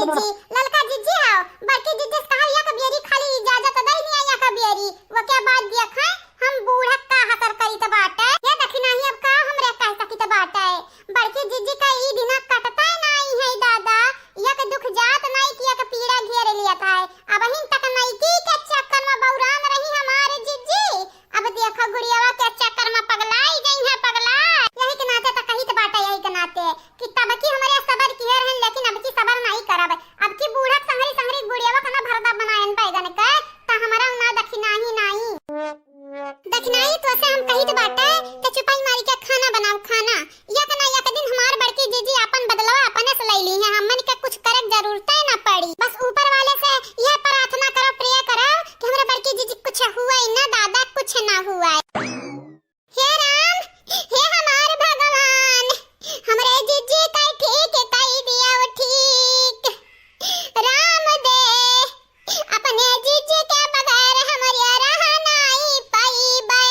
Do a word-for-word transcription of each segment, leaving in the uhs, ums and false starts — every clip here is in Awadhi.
जी, ललका जिज्जी हौ, बड़की जिज्जी से कहा, एक बेरी खाली इजाजत दइ दिया, एक बेरी। ओके बाद देखा, हम बूढ़ा का हसर करित बाटे। ये देखी नाही, अब का हमरे कह सकित बाटे। बड़की जिज्जी का ई दिना कटता नाही है दादा, एक दुख जात नाही कि एक पीड़ा घेर लियत है। अबहिन तक नइकी के चक्कर में बौरान रही हमार जिज्जी। अब देखो गुड़ियावा के चक्कर में पगलाई गई है, पगला। यही के नाते तो कहित बाटे, यही के नाते कि तब की हमरे सबर किहे रहन, लेकिन अब की सबर नहीं करब। अब की बूढ़ा संगरी संगरी गुड़ियावा का ना भरदा बनायन बैगन के, त हमरा ना दखिनाही नाही। दखिनाही तो से हम कहित बाटे, त चुपाई मारी के खाना बनाओ, खाना। एक ना एक दिन हमार बड़की जीजी आपन बदलवा अपने से ले ली है, हमन के कुछ करे के जरूरते न पड़ी। बस ऊपर वाले से यह प्रार्थना करो, pray करो कि हमरा बड़की जीजी कुछ हुआ ही ना दादा, कुछ ना हुआ। हे राम, हे हमार भगवान, हमरे जीजी का ठीक कई दिया, वो ठीक। राम दे, अपने जीजी के बगैर हमरिया रह नाई पइबे।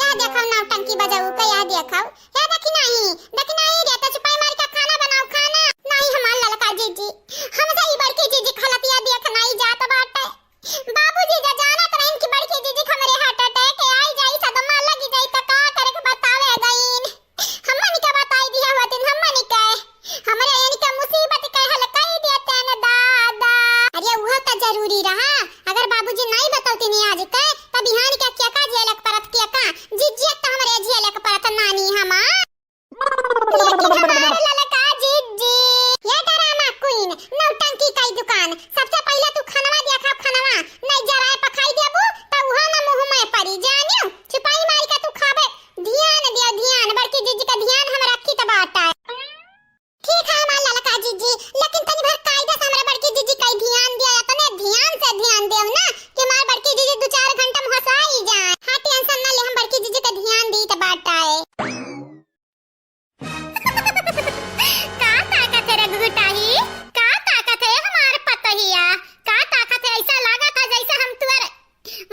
यह देखो नौटंकी बजाऊ का, यह देखो। हे देखी नाही, देखी नाही रे, तो चुपाई मार के खाना बनाओ, खाना। नाही हमार ललका जीजी, हमसे ई बड़की जीजी खलतिया देख नाही जात बाटे। बाबूजी जा जानत रहिन कि बड़की जीजी के हमरे heart attack आई जाई, सदमा लगी जाई, त का करे के बतावे गईन। हमन के बताई दिया हुआ दिन, हमन के, हमरे इनके मुसीबत के हल कई देते न दादा। अरे उहो त जरूरी रहा, अगर बाबूजी नहीं बतौती नहीं आज के, त बिहान के केका झेले के परत, केका? जिज्जी त हमरे झेले के परत नानी हमार। लेकिन हमार ललका जिज्जी। ये drama queen, नौटंकी कई दुकान। सबसे पहले तू खनवा देखा, खनवा। नहीं जराए पखाई देबू, त उहो न मुँह में परी, जानियो। चुपाई मारी का तू खाबे। ध्यान दियो, ध्यान। बड़की जिज्जी का ध्यान हम रखी त बाटा। ठीक है हमार ललका जिज्जी, लेकिन तनी भर कायदा से हमरा बड़की जिज्जी कई ध्यान दिया, तने ध्यान से ध्यान देव ना कि हमार बड़की जिज्जी दो चार घंटा में होसाई जाए। हाँ, tension ना ले, हम बड़की जिज्जी का ध्यान दी त बाटा है। का ताकत है रे घुघुटाही? का ताकत है हमार पतोहिया? का ताकत है? ऐसा लागत है जैसे हम तुअर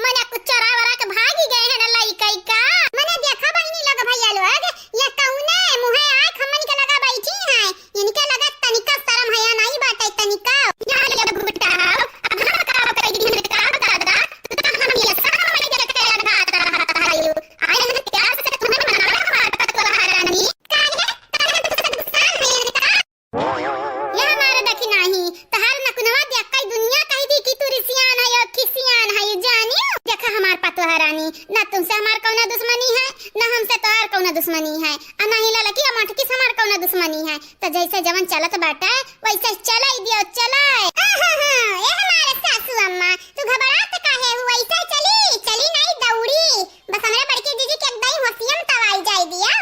मने कुछ चोरा वरा के भागी गए हैं ना लइकई का। मने देखा बहिनी लोग भैया लोग, ये कौने मुँहे आँख हमन के लगा बैठी हैं। इनके लगा तनिका शर्म हया नहीं बाटे तनिका। जा ले घुघुटाहो, अब हम का कह दी का दादा, तो हम ये सब हमन के लगा रहा था। आए हैं क्या से तुम्हें मनावे हमारे पतोहरानी? काहे? काहे तुझसे गुस्सा है इनका? ये हमार देखी नाही, तहार नकुनवा देख कई दुनिया कह दी कि तू रिसियान है, खिसियान है, जानियो। देखा हमार पतोहरानी, ना तुमसे हमार कौनो दुश्मनी है, ना हमसे तोहार कौनो दुश्मनी है, आ ना ही ललकी आ मोटकी से हमार कौनो दुश्मनी है। त जैसे जवन चलत बाटे, वैसे चलाई दियो, चलाई। आहा हा, ए हमार सासू अम्मा, तू घबरात काहे हु? वैसे चली, चली नहीं दौड़ी। बस हमरे बड़की जीजी के एकदम होशियम तवाई जाए दिया।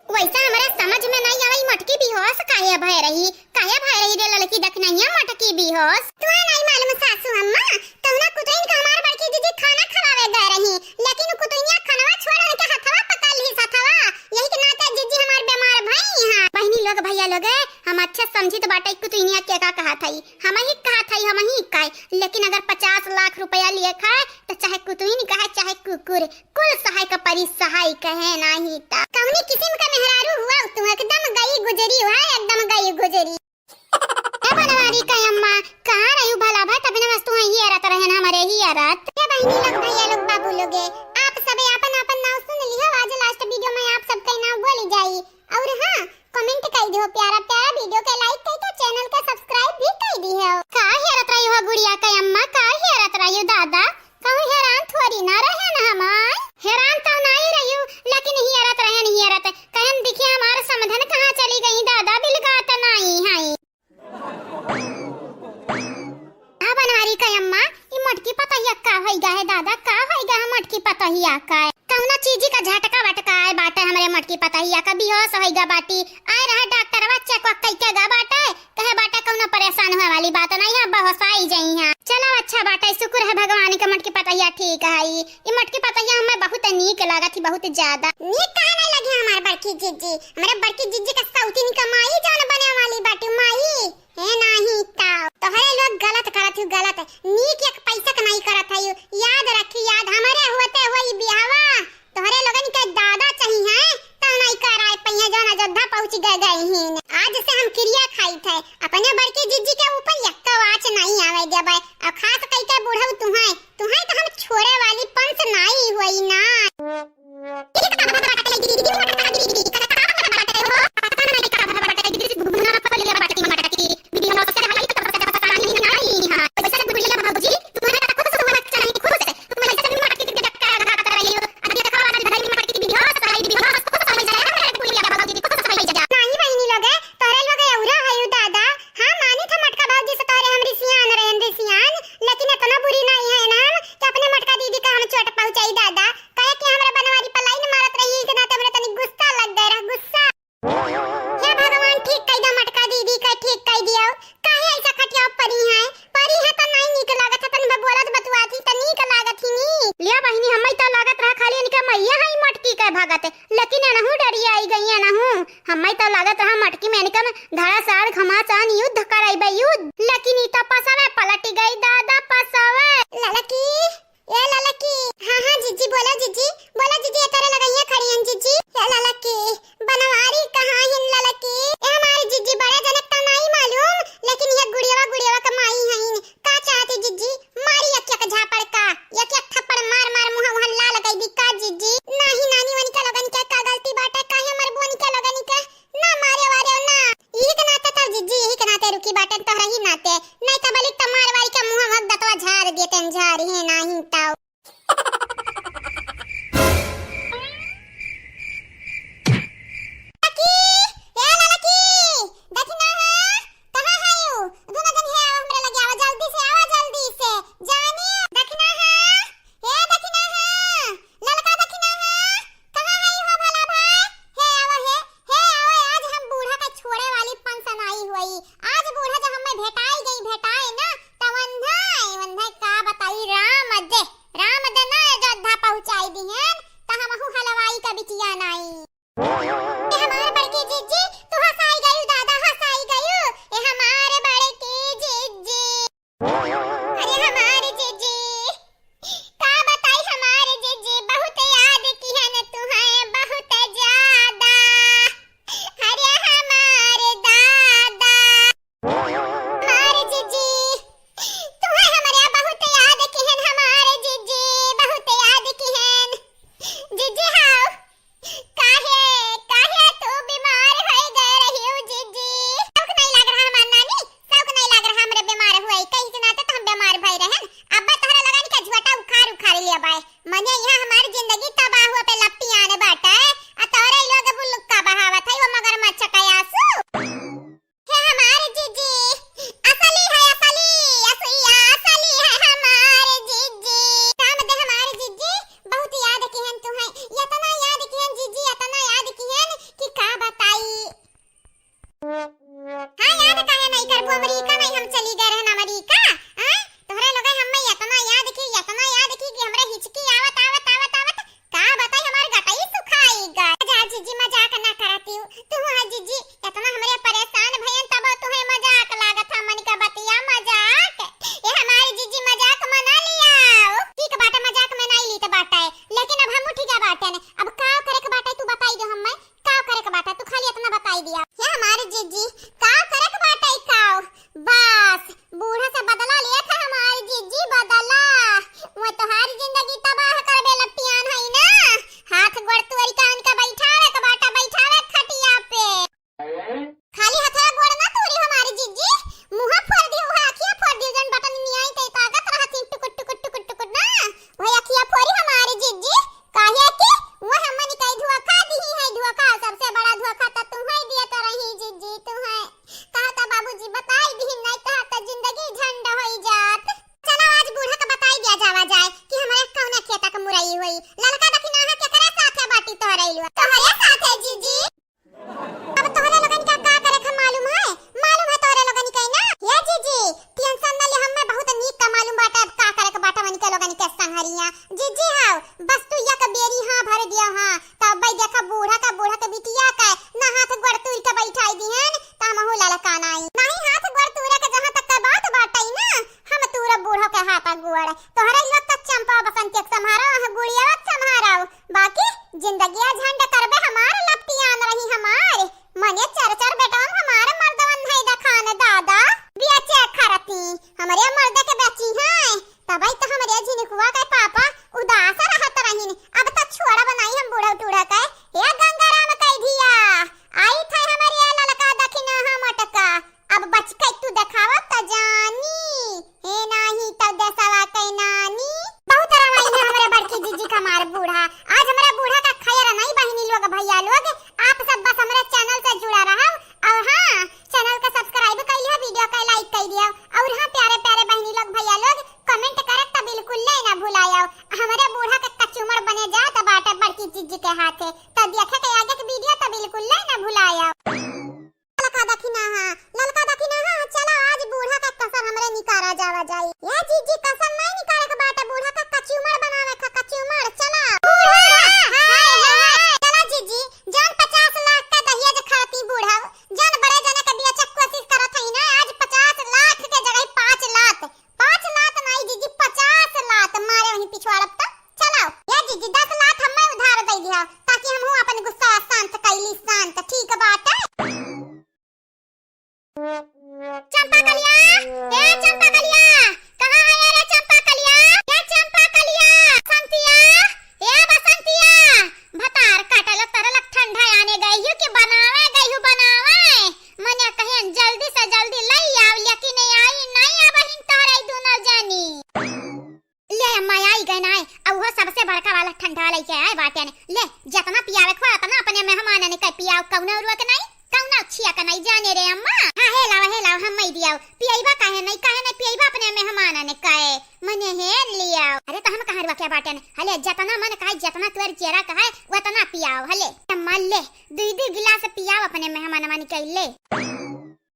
वैसा हमरा समझ में नहीं आवे, ई मोटकी बेहोश काहे भय रही, काहे भय रही रे ललकी दखिनहिया मोटकी बेहोश? तुहे नहीं मालूम सासू अम्मा, तहुना कुतुइन का हमार बड़की जीजी खाना खवावे गए रही, लेकिन कुतुइनिया खनवा छोड़ उनके हथवा पकड़ ली हथवा, यही के नाते जीजी हमार बीमार भई हैं। बहिनी लोग, भैया लोग, हम अच्छा समझित बाटे कुतुइनिया के का कहत हई, हम ही कहत हई, हम ही कहे, लेकिन अगर पचास लाख रुपया लिए खाए तो चाहे कुतुइन कहे चाहे कुकुर, कुल सहाय का परी सहाय कहे नाही ता। कौनी किस्म का मेहरारू हुआ तू, एकदम गई गुजरी हुआ, एकदम गई गुजरी। ए बनवारी का अम्मा, कहाँ रही भला भा? तभी न बस तू ही अरत रहन, हमारे ही अरत। ए बहिनी लोग, भैया लोग, बाबू लोगे, आप सब आपन आपन नाव सुन लिहो। आज last video में आप सबका नाव बोली जाई। और हाँ, comment कई दिहो प्यारा प्यारा, video के like करके channel के subscribe भी कई दिहो। का हेरत रही हो गुड़िया के अम्मा, का हेरत रही हो दादा? कहूँ हैरान थोड़ी ना रहे ना हमार। हैरान तो नहीं रही हूँ, लेकिन हियरत रहे, हियरत। कहन देखिए हमार समधन कहाँ चली गई दादा, बिलगात नहीं है। हाँ बनवारी का अम्मा, ई मोटकी पतोहिया का होइगा है दादा, का होइगा है मोटकी पतोहिया का? कौनो चीजी का झटका वटका आए बाटे हमरे मोटकी पतोहिया का, बेहोश होइगा बाटी। आए रहा डॉक्टरवा, check वक कइके गा बाटे, कहे बाटे कौनो परेशान हुए वाली बात नहीं है, बेहोशाई जई हैं। चलो अच्छा बाटे, शुक्र है भगवान के मोटकी पतोहिया ठीक है। ई मोटकी पतोहिया हमें बहुत नीक लागत ही, बहुत ज्यादा। नीक काहे नहीं लगी हमार बड़की जिज्जी? हमरे बड़की जिज्जी का सौतीन का माई जौन बने वाली बाटी माई। हे नाही ताऊ, तोहरे लोग गलत करत हू, गलत। नीक एक पैसा क नाही करत हू। याद रखी, याद, हमरे होते हुए ई बियाहवा तोहरे लोगन के दादा चाही हैं, त नाही कराए पइहे, जौन अयोध्या पहुँच गए, गए ही। आज से हम किरिया खाइत है, अपने बड़की जिज्जी के ऊपर यक्का आँच नाहीं आवे देबै। और खास कइके बुढ़ऊ तुहैं, तुहैं तो हम छोड़े वाली पंस नाहीं होई ना। नाहीं बहिनी लोगे, तोहरे लोगे औरा हयू दादा। हाँ, मानी था मटका भौजी से तोहरे हम रिसियान रहेन रिसियान, लेकिन इतना बुरी नाहीं है ना हम कि अपने मटका दीदी का हम चोट पहुँचाई दादा। काहे कि हमरे बनवारी पर लाइन मारत रही, इस नाते हमरे तनी गुस्सा लग गए रहा, गुस्सा। हे भगवान, ठीक कइ दा मटका दीदी का, ठीक कइ दियो। काहे ऐसा खटिया परी है? परी है त नाहीं नीक लागत है, तनी बोलत बतुआत ही त नीक लागत ही नी। लिया बहिनी, हम्मै त लागत रहा खाली इनका मैया है मटकी के भगत, लेकिन एनहू डरियाई गई एनहू। हम्मै त लागत रहा मटकी में इनका में धड़ासार घमासान युद्ध करइबे युद्ध, लेकिन ई त पसवे पलटि गई दादा पसवे। ललकी, ए ललकी। हाँ, हाँ, जिज्जी, बोलो जिज्जी, बोलो जिज्जी, ए तोरे लगइया खड़ी हन जिज्जी। ए ललकी, बनवारी कहाँ हिन ललकी? ए हमारी जिज्जी, बड़े जनक त नाहीं मालूम, लेकिन ये गुड़ियावा, गुड़ियावा क माई हइन। का चाहती जिज्जी? मारी एक एक झापड़ का, एक एक थप्पड़ मार मार मुँह वहाँ लाल कइ दी का जिज्जी? नाहीं नानी, वनिका लोगन के का गलती बाटे, काहे मरबू वनिका लोगन के? ना मारे वारे ना। इही के नाते तब जिज्जी, इही के नाते रुकी बाटेन तोहरा ही नाते। नहीं त बलिक त मार वारी के मुँह वहाँ दतवा झार देतेन, झार ही नाहीं तब। ललकी, ए ललकी, देखी ना है, कहाँ है यू? दोनों जन है, आओ हमरे लगे, आओ जल्दी से, आओ जल्दी से, जानी, देखी ना है, ए देखी ना है, ललका देखी ना है, कहाँ है यू हो भला भाई? हे आओ, हे, हे आओ, आज हम बूढ़ा का छोड़े वाली पंस नाहीं होई। आज बूढ़ा जब हमें भेटाई गई, भेटाए ना, त वंधाई, वंधाई का बताई राम दे। राम दे ना अयोध्या पहुँचाई दिहेन, त हमहू हलवाई का बिटिया नाई। ए हमार बड़की जिज्जी, तू हंसाई गयू दादा, हंसाई गयू। ए हमार बड़की जिज्जी। अरे हमार जिज्जी, का बताई हमार जिज्जी, बहुत याद किहन तुहैं, बहुत ज्यादा। अरे हमार दादा। हमार जिज्जी, तुहैं हमरे बहुत याद किहन, हमार जिज्जी, बहुत याद किहन। जिज्जी हाउ, काहे, काहे तू बीमार होइ गए रहिउ जिज्जी? शौक नहीं लाग रहा हमार नानी, शौक नहीं लाग रहा हमरे बीमार हुए, कहीं से नाते तो हम बीमार भई रहन। अब्बा तोहरा लगन के झोटा उखाड़ उखाड़ लिया बाय। मने यहाँ हमार जिंदगी तबाह हुआ पे लपटी आने बाटे, आ तोहरे लोग बुलुक्का बहावत है वो मगरमच्छ का आंसू। हे हमार जिज्जी, असली है असली, असुइया असली है हमार जिज्जी। काम दे हमार जिज्जी, बहुत याद किहन तुहैं, यतना याद किहन जिज्जी, यतना याद किहन कि का बताई। हाँ, याद काहे नहीं करबू, अमेरिका नहीं हम चली गए रहन, अमेरिका। हाँ, तोहरे लोगे हम्मे यतना याद की, यतना याद की कि हमरे हिचकी आवत, आवत, आवत, आवत का बताई, हमार गटई सुखाई गए। जा जिज्जी, मजाक ना करतिउ। तू हाँ जिज्जी, यतना हमरे परेशान भयन तब तुहैं मजाक लागत है, मन का बतिया मजाक। ए हमार जिज्जी, मजाक मना लियाउ। ठीक बाटे, मजाक में नाई लीत बाटे, लेकिन अब हम उठी गए बाटे ने। अब का करे के बाटे तू बताई दे हम्मे, का करे के बाटे तू खाली यतना बताई दिया। हे हमार जिज्जी, का करे के बाटे काउ? बस, बूढ़ा से बदला लिया था हमार जिज्जी, बदला। वो तोहार जिंदगी तबाह करबे लपटियान है ना। हाथ गोड़ तोरी का उनका बैठावे के बाटा, बैठावे खटिया पे। खाली हथवा गोड़ ना तोरी हमार जिज्जी, मुँह फोड़ दी, वह अखिया फोड़ दी, जन बटन नियाई ते ताकत रहती टुकुर टुकुर टुकुर टुकुर ना, वह अखिया फोड़ी हमार जिज्जी। काहे कि वो हमनी कई धोखा दी है, धोखा, सबसे बड़ा धोखा तो तुहैं दिया तो रही जिज्जी, तुहैं। नहीं जाने रे अम्मा। हाँ, हे लावा, हे लावा, हम मई दियाओ। पियइबा काहे नहीं, काहे नहीं पियइबा अपने मेहमानन काहे? मने हे लियाओ। अरे तो हम कहाँ रुआ के बाटेन? हले जतना मन काहे, जतना तुअर चेहरा कहे, वतना पियाओ। हले अम्मा ले, दुई दुई गिलास पियाओ अपने मेहमानन के ले।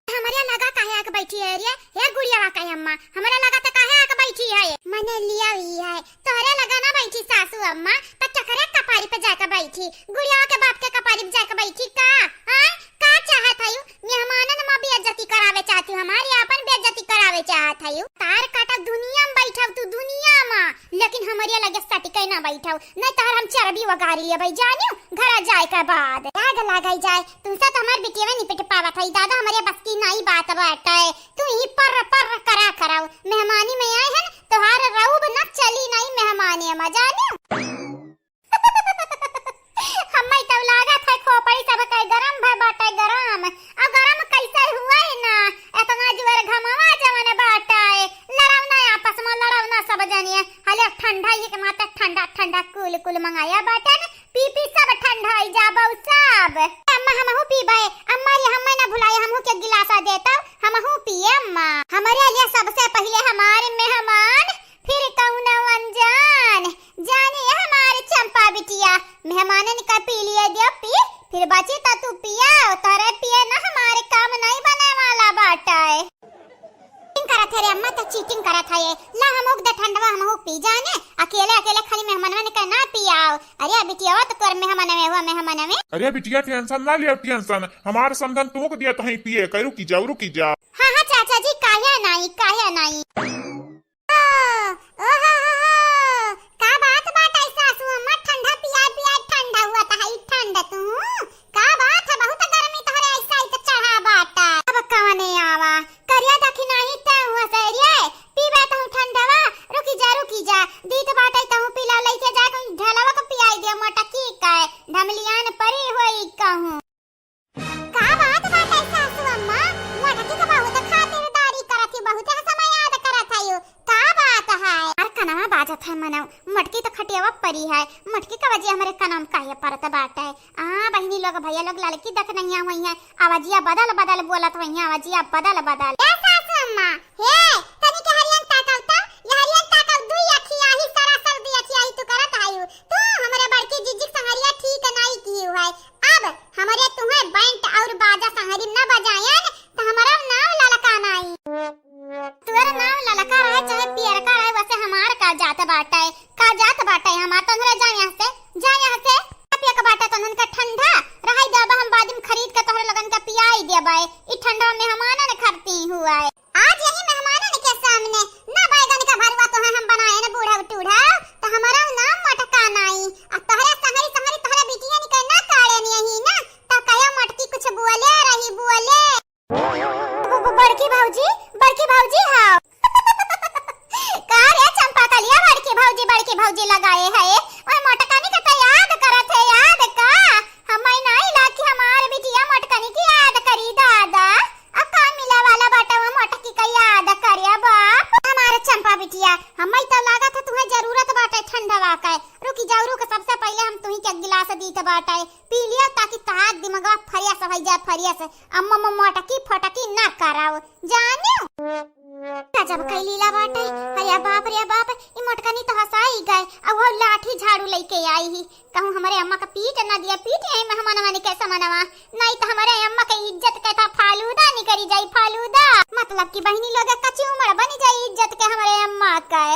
हमरे लगा काहे आके बैठी है रे? हे गुड़िया काहे अम्मा? हमरे लगा त काहे आके बैठी है? मने लिया हुई है। तोहरे लगा ना बैठी सासू अम्मा, त केकरे कपारी पे जाके बैठी? गुड़िया के बाप के कपारी पे जाके बैठी का? हाँ? का चाहत हयू? मेहमानन मा बेइज्जती करावे चाहत हयू, हमारी आपन बेइज्जती करावे चाहत हयू। तार काटा दुनिया में बैठव तू, दुनिया में, लेकिन हमरे लगे सटिके ना बैठव, नहीं तहर हम चर्बी वगारी लेबै, जानियो, घर जाए के बाद। आग लागई जाए, तुमसे तो हमार बिटिया निपट पावत है दादा, हमरे बस की नाई बात बाटे। तू ही पर्र पर्र करा करव, मेहमानी में आए हैं, तोहार रऊब न चली नाई मेहमानी में, जानियो। हम्मै तब लागत है खोपड़ी सब के गरम भय बाटे गरम। अब गरम कैसे हुआ है ना, इतना जोर घमवा जवन बाटे। लड़ाव ना आपस में, लड़ाव ना सब जनिए। हले ठंडा ये के माते ठंडा ठंडा कूल कूल मंगाया बाटे न, पी पी सब ठंडाई जाबो सब। अम्मा हमहू पीबे, अम्मा रे हम्मै ना भुलाए, हमहू के गिलासा देता, हमहू पिए अम्मा। हमरे लिए सबसे पहिले हमारे मेहमान, फिर कौनो अनजान। जाने हमारे चंपा बिटिया, मेहमानन का पी लिए दियो पी, फिर बची त तू पिया, तोरे पिए ना हमारे काम नहीं बने वाला बाटे। चीटिंग करत है रे अम्मा, तो चीटिंग करत है ये। ला हमहू के दे ठंडवा, हमहू पी जाने। अकेले अकेले खाली मेहमानन के ना पियाओ। अरे बिटिया, तो तोर मेहमान में हुआ, मेहमान में। अरे बिटिया, टेंशन ना लिया, टेंशन। हमार समधन तुमको दिया तो ही पिए, कह रुकी जाओ, रुकी जाओ। हाँ, हाँ, चाचा जी, काहे नाई, काहे नाई। ओ, ओ हो हो हो, का बात बाटे सासू अम्मा, ठंडा पिया पिया ठंडा हुआ त है, ठंडा तू। का बात है, बहुत गर्मी तोहरे ऐसा ही तो चढ़ा बाटे। अब कवने आवा, करिया दखिनाही ते हुआ से रे, पीबे तहूँ ठंडवा, रुकी जा, रुकी जा, दीत बाटे तहूँ पीला, लइके जा, कोई ढलवा के पियाई दे, मोटकी के, ढमलियान परी होई कहूँ। का बात बाटे सासू अम्मा, मोटकी के बहुत खातिरदारी करत ही, बहुत समय याद करत है यू। का बात है? अरे कनवा बाजत है मनव, मोटकी तो खटियावा परी है, मोटकी का वजह हमरे कनवा में काहे परत बाटे? आ बहिनी लोग, भैया लोग, लड़की देख नहीं हुई है, आवाजिया बदल बदल बोलत हुई है, आवाजिया बदल बदल। ए सासू अम्मा, हे, तनी के हरियन ताकव त, ये हरियन ताकव, दुई अखिया ही सरासर दुई अखिया ही तू करत आयु। तू हमरे बड़की जीजी के संगरिया ठीक नाई की है। अब हमरे तुहे बैंड और बाजा संगरी न बजायन, त हमारा नाव ललका नाई। तोर नाव ललका रहे चाहे पियरका रहे, वैसे हमार का जात बाटे, का जात बाटे हमार। तोहरे जा यहाँ से, जा यहाँ से। पिए के बाटे तोहन के ठंडा, रहाई देबा हम बाद में खरीद के तोहरे लोगन के पियाई देबे। ई ठंडा मेहमानन खरती हुआ है। आज यही मेहमानन के सामने ना बैगन का भरुआ तोहे हम बनाए न बूढ़ा टूढ़ा, तो हमारा नाम मोटका नाई। आ तोहरे संगरी संगरी तोहरे बिटियन के ना काढ़े नहीं ना, तो कहे मोटकी कुछ बोले रही बोले। ब-, ब-, बड़की भौजी, बड़की भौजी हाँ। का रे चंपा कलिया बड़की भौजी, बड़की भौजी लगाए है? ओए मोटकनी का तो याद करत है, याद का? हमाई नाई लागी हमार बिटिया मोटकनी की याद करी दादा। अब का मिले वाला बाटे वो मोटकी का याद करे बाप? हमार चंपा बिटिया, हमाई तो लागत है तुहे जरूरत बाटे ठंडवा के। रुकी जाओ, रुक, सबसे पहिले हम तुही के गिलास दीत बाटे। पी लिया ताकि तहार दिमागवा fresh होइ जाए, fresh। अम्मा, अम्मा, मोटकी फोटकी ना कराओ, जानियो। गजब कई लीला बाटे। अरे बाप रे बाप, ई मोटकनी तो हंसाई गए। अब वो लाठी झाड़ू लेके आई ही। कहूँ हमरे अम्मा का पीट ना दिया, पीट आई मेहमानवा ने कैसा मनवा। नहीं तो हमरे अम्मा के इज्जत के था फालूदा निकरी जाई, फालूदा। मतलब कि बहिनी लोग कच्ची उमड़ बनी जाई इज्जत के हमरे अम्मा के।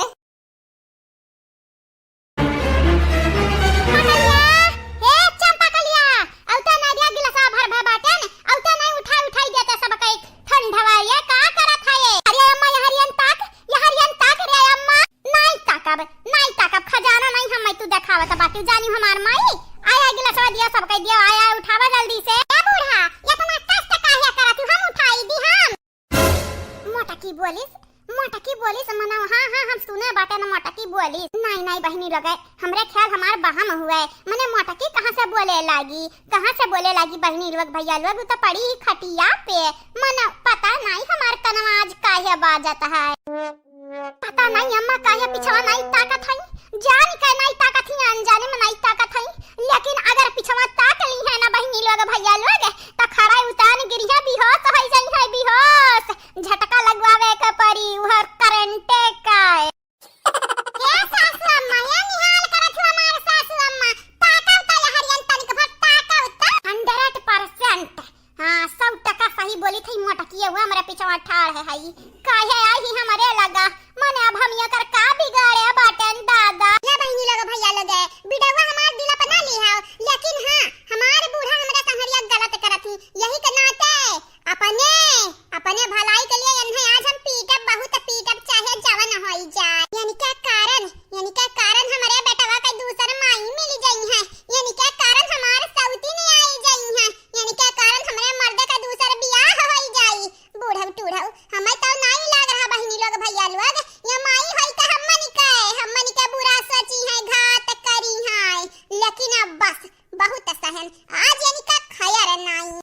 कलिया, हे चंपा कलिया, औते नारिया गिलासा भर भर बाटेन, औते नहीं उठाई उठाई देते सबके ठंडवा, ये का करत है ये? अरे अम्मा, ये हरियन ताक, ये हरियन ताक रे अम्मा। नहीं ताकब, नहीं ताकब, खजाना नहीं हम मैं तू देखावत बाटी, जानी हमार माई। आया गिलासवा दिया सबके दिया, आया उठावा जल्दी से। ए बूढ़ा, इतना कष्ट काहे करत हूँ, हम उठाई दी हम। मोटकी बोलिस, मोटकी बोलिस, मना, हाँ, हाँ, हम सुने बाटे न मोटकी बोलिस। नाई, नाई, बहिनी लोग, हमरे ख्याल हमार बहम हुए, मने मोटकी कहाँ से बोले लागी, कहाँ से बोले लागी बहिनी लोग, भैया लोग, उ तो पड़ी ही खटिया पे, मने पता नाई हमार कनवा आज काहे बाजत है। पता नाई अम्मा काहे पिछवा नाई ताकत है, जान के नाई ताकत ही, अनजाने में नाई ताकत है, लेकिन अगर पिछवा ताक ली है ना बहिनी लोग, भैया लोग, त खड़ा उतान गिरिया केहू हमरा पिछवा ठाड़ है हई, काहे आई ही हमरे लगा? मने अब हम एकर का बिगाड़े बाटेन दादा? हे बहिनी लोग, भैया लोग, बिडौआ हमार दिल पर ना लिहाओ, लेकिन हाँ, हमार बूढ़ा हमरा संगरिया गलत करत ही, यही के नाते अपने, अपने भलाई के लिए इन्हें आज हम पीटब, बहुत पीटब, चाहे जवन होई जाए। इनके कारण, इनके कारण हमरे बेटवा के दूसर माई मिल जाई है, इनके कारण हमार सौतीन आई जाई है, इनके कारण हमरे मर्दे का दूसर बियाह होई जाई। बूढ़ऊ टूढ़ऊ, हमें तो नाई लाग रहा बहिनी लोग, भैया लोग, ये माई होई तो हमनी के, हमनी के बुरा सोची है, घात करी है, लेकिन अब बस, बहुत सहन, आज इनका खैर नाई।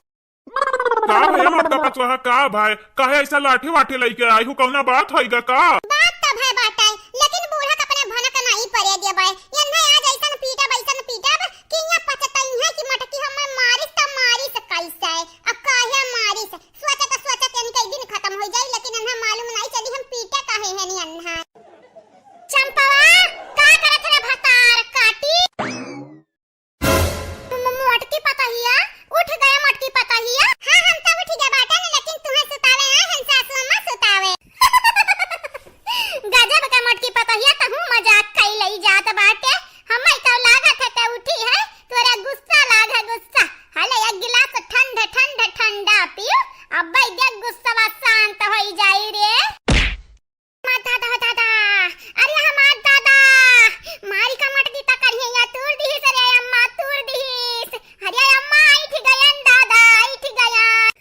का भैया मटका पचवा, का भाई, काहे ऐसा लाठी वाठी लेके आई हो, कौना बात होइगा का? बात तो भाई बात है, लेकिन बूढ़ा के अपने भनक नहीं पड़े देबे। इन्हें आज ऐसन पीटब, ऐसन पीटब कि यहाँ पछताई है कि मटकी हमें मारिस तो मारिस कैसे, अब काहे मारिस। सोचत सोचत इनके दिन खत्म हो जाई, लेकिन इन्हें मालूम नहीं चली हम पीटे काहे है नी अन्हा। चंपवा, का करत रे भतार काटी? म-, मोटकी पतहिया, उठ गया मोटकी पतहिया। हाँ, हम तो उठ गए बाटे न, लेकिन तुहे सुतावे आए हैं सासू अम्मा सुतावे। गजब का मोटकी पतहिया, तहू मजाक कई लई जात बाटे। हमें तो लागत है ते उठी है, तोरा गुस्सा लाग है गुस्सा। हले एक गिलास ठंड ठंड ठंडा पियो, अब्बे देख गुस्सा शांत होई जाई रे। मार दादा, हो दादा, अरे हमार दादा, मारी का मटकी पकड़िए या तूर दिहिस रे अम्मा, तूर दिहिस। अरे अम्मा, ऐठ गयन दादा, ऐठ गयन।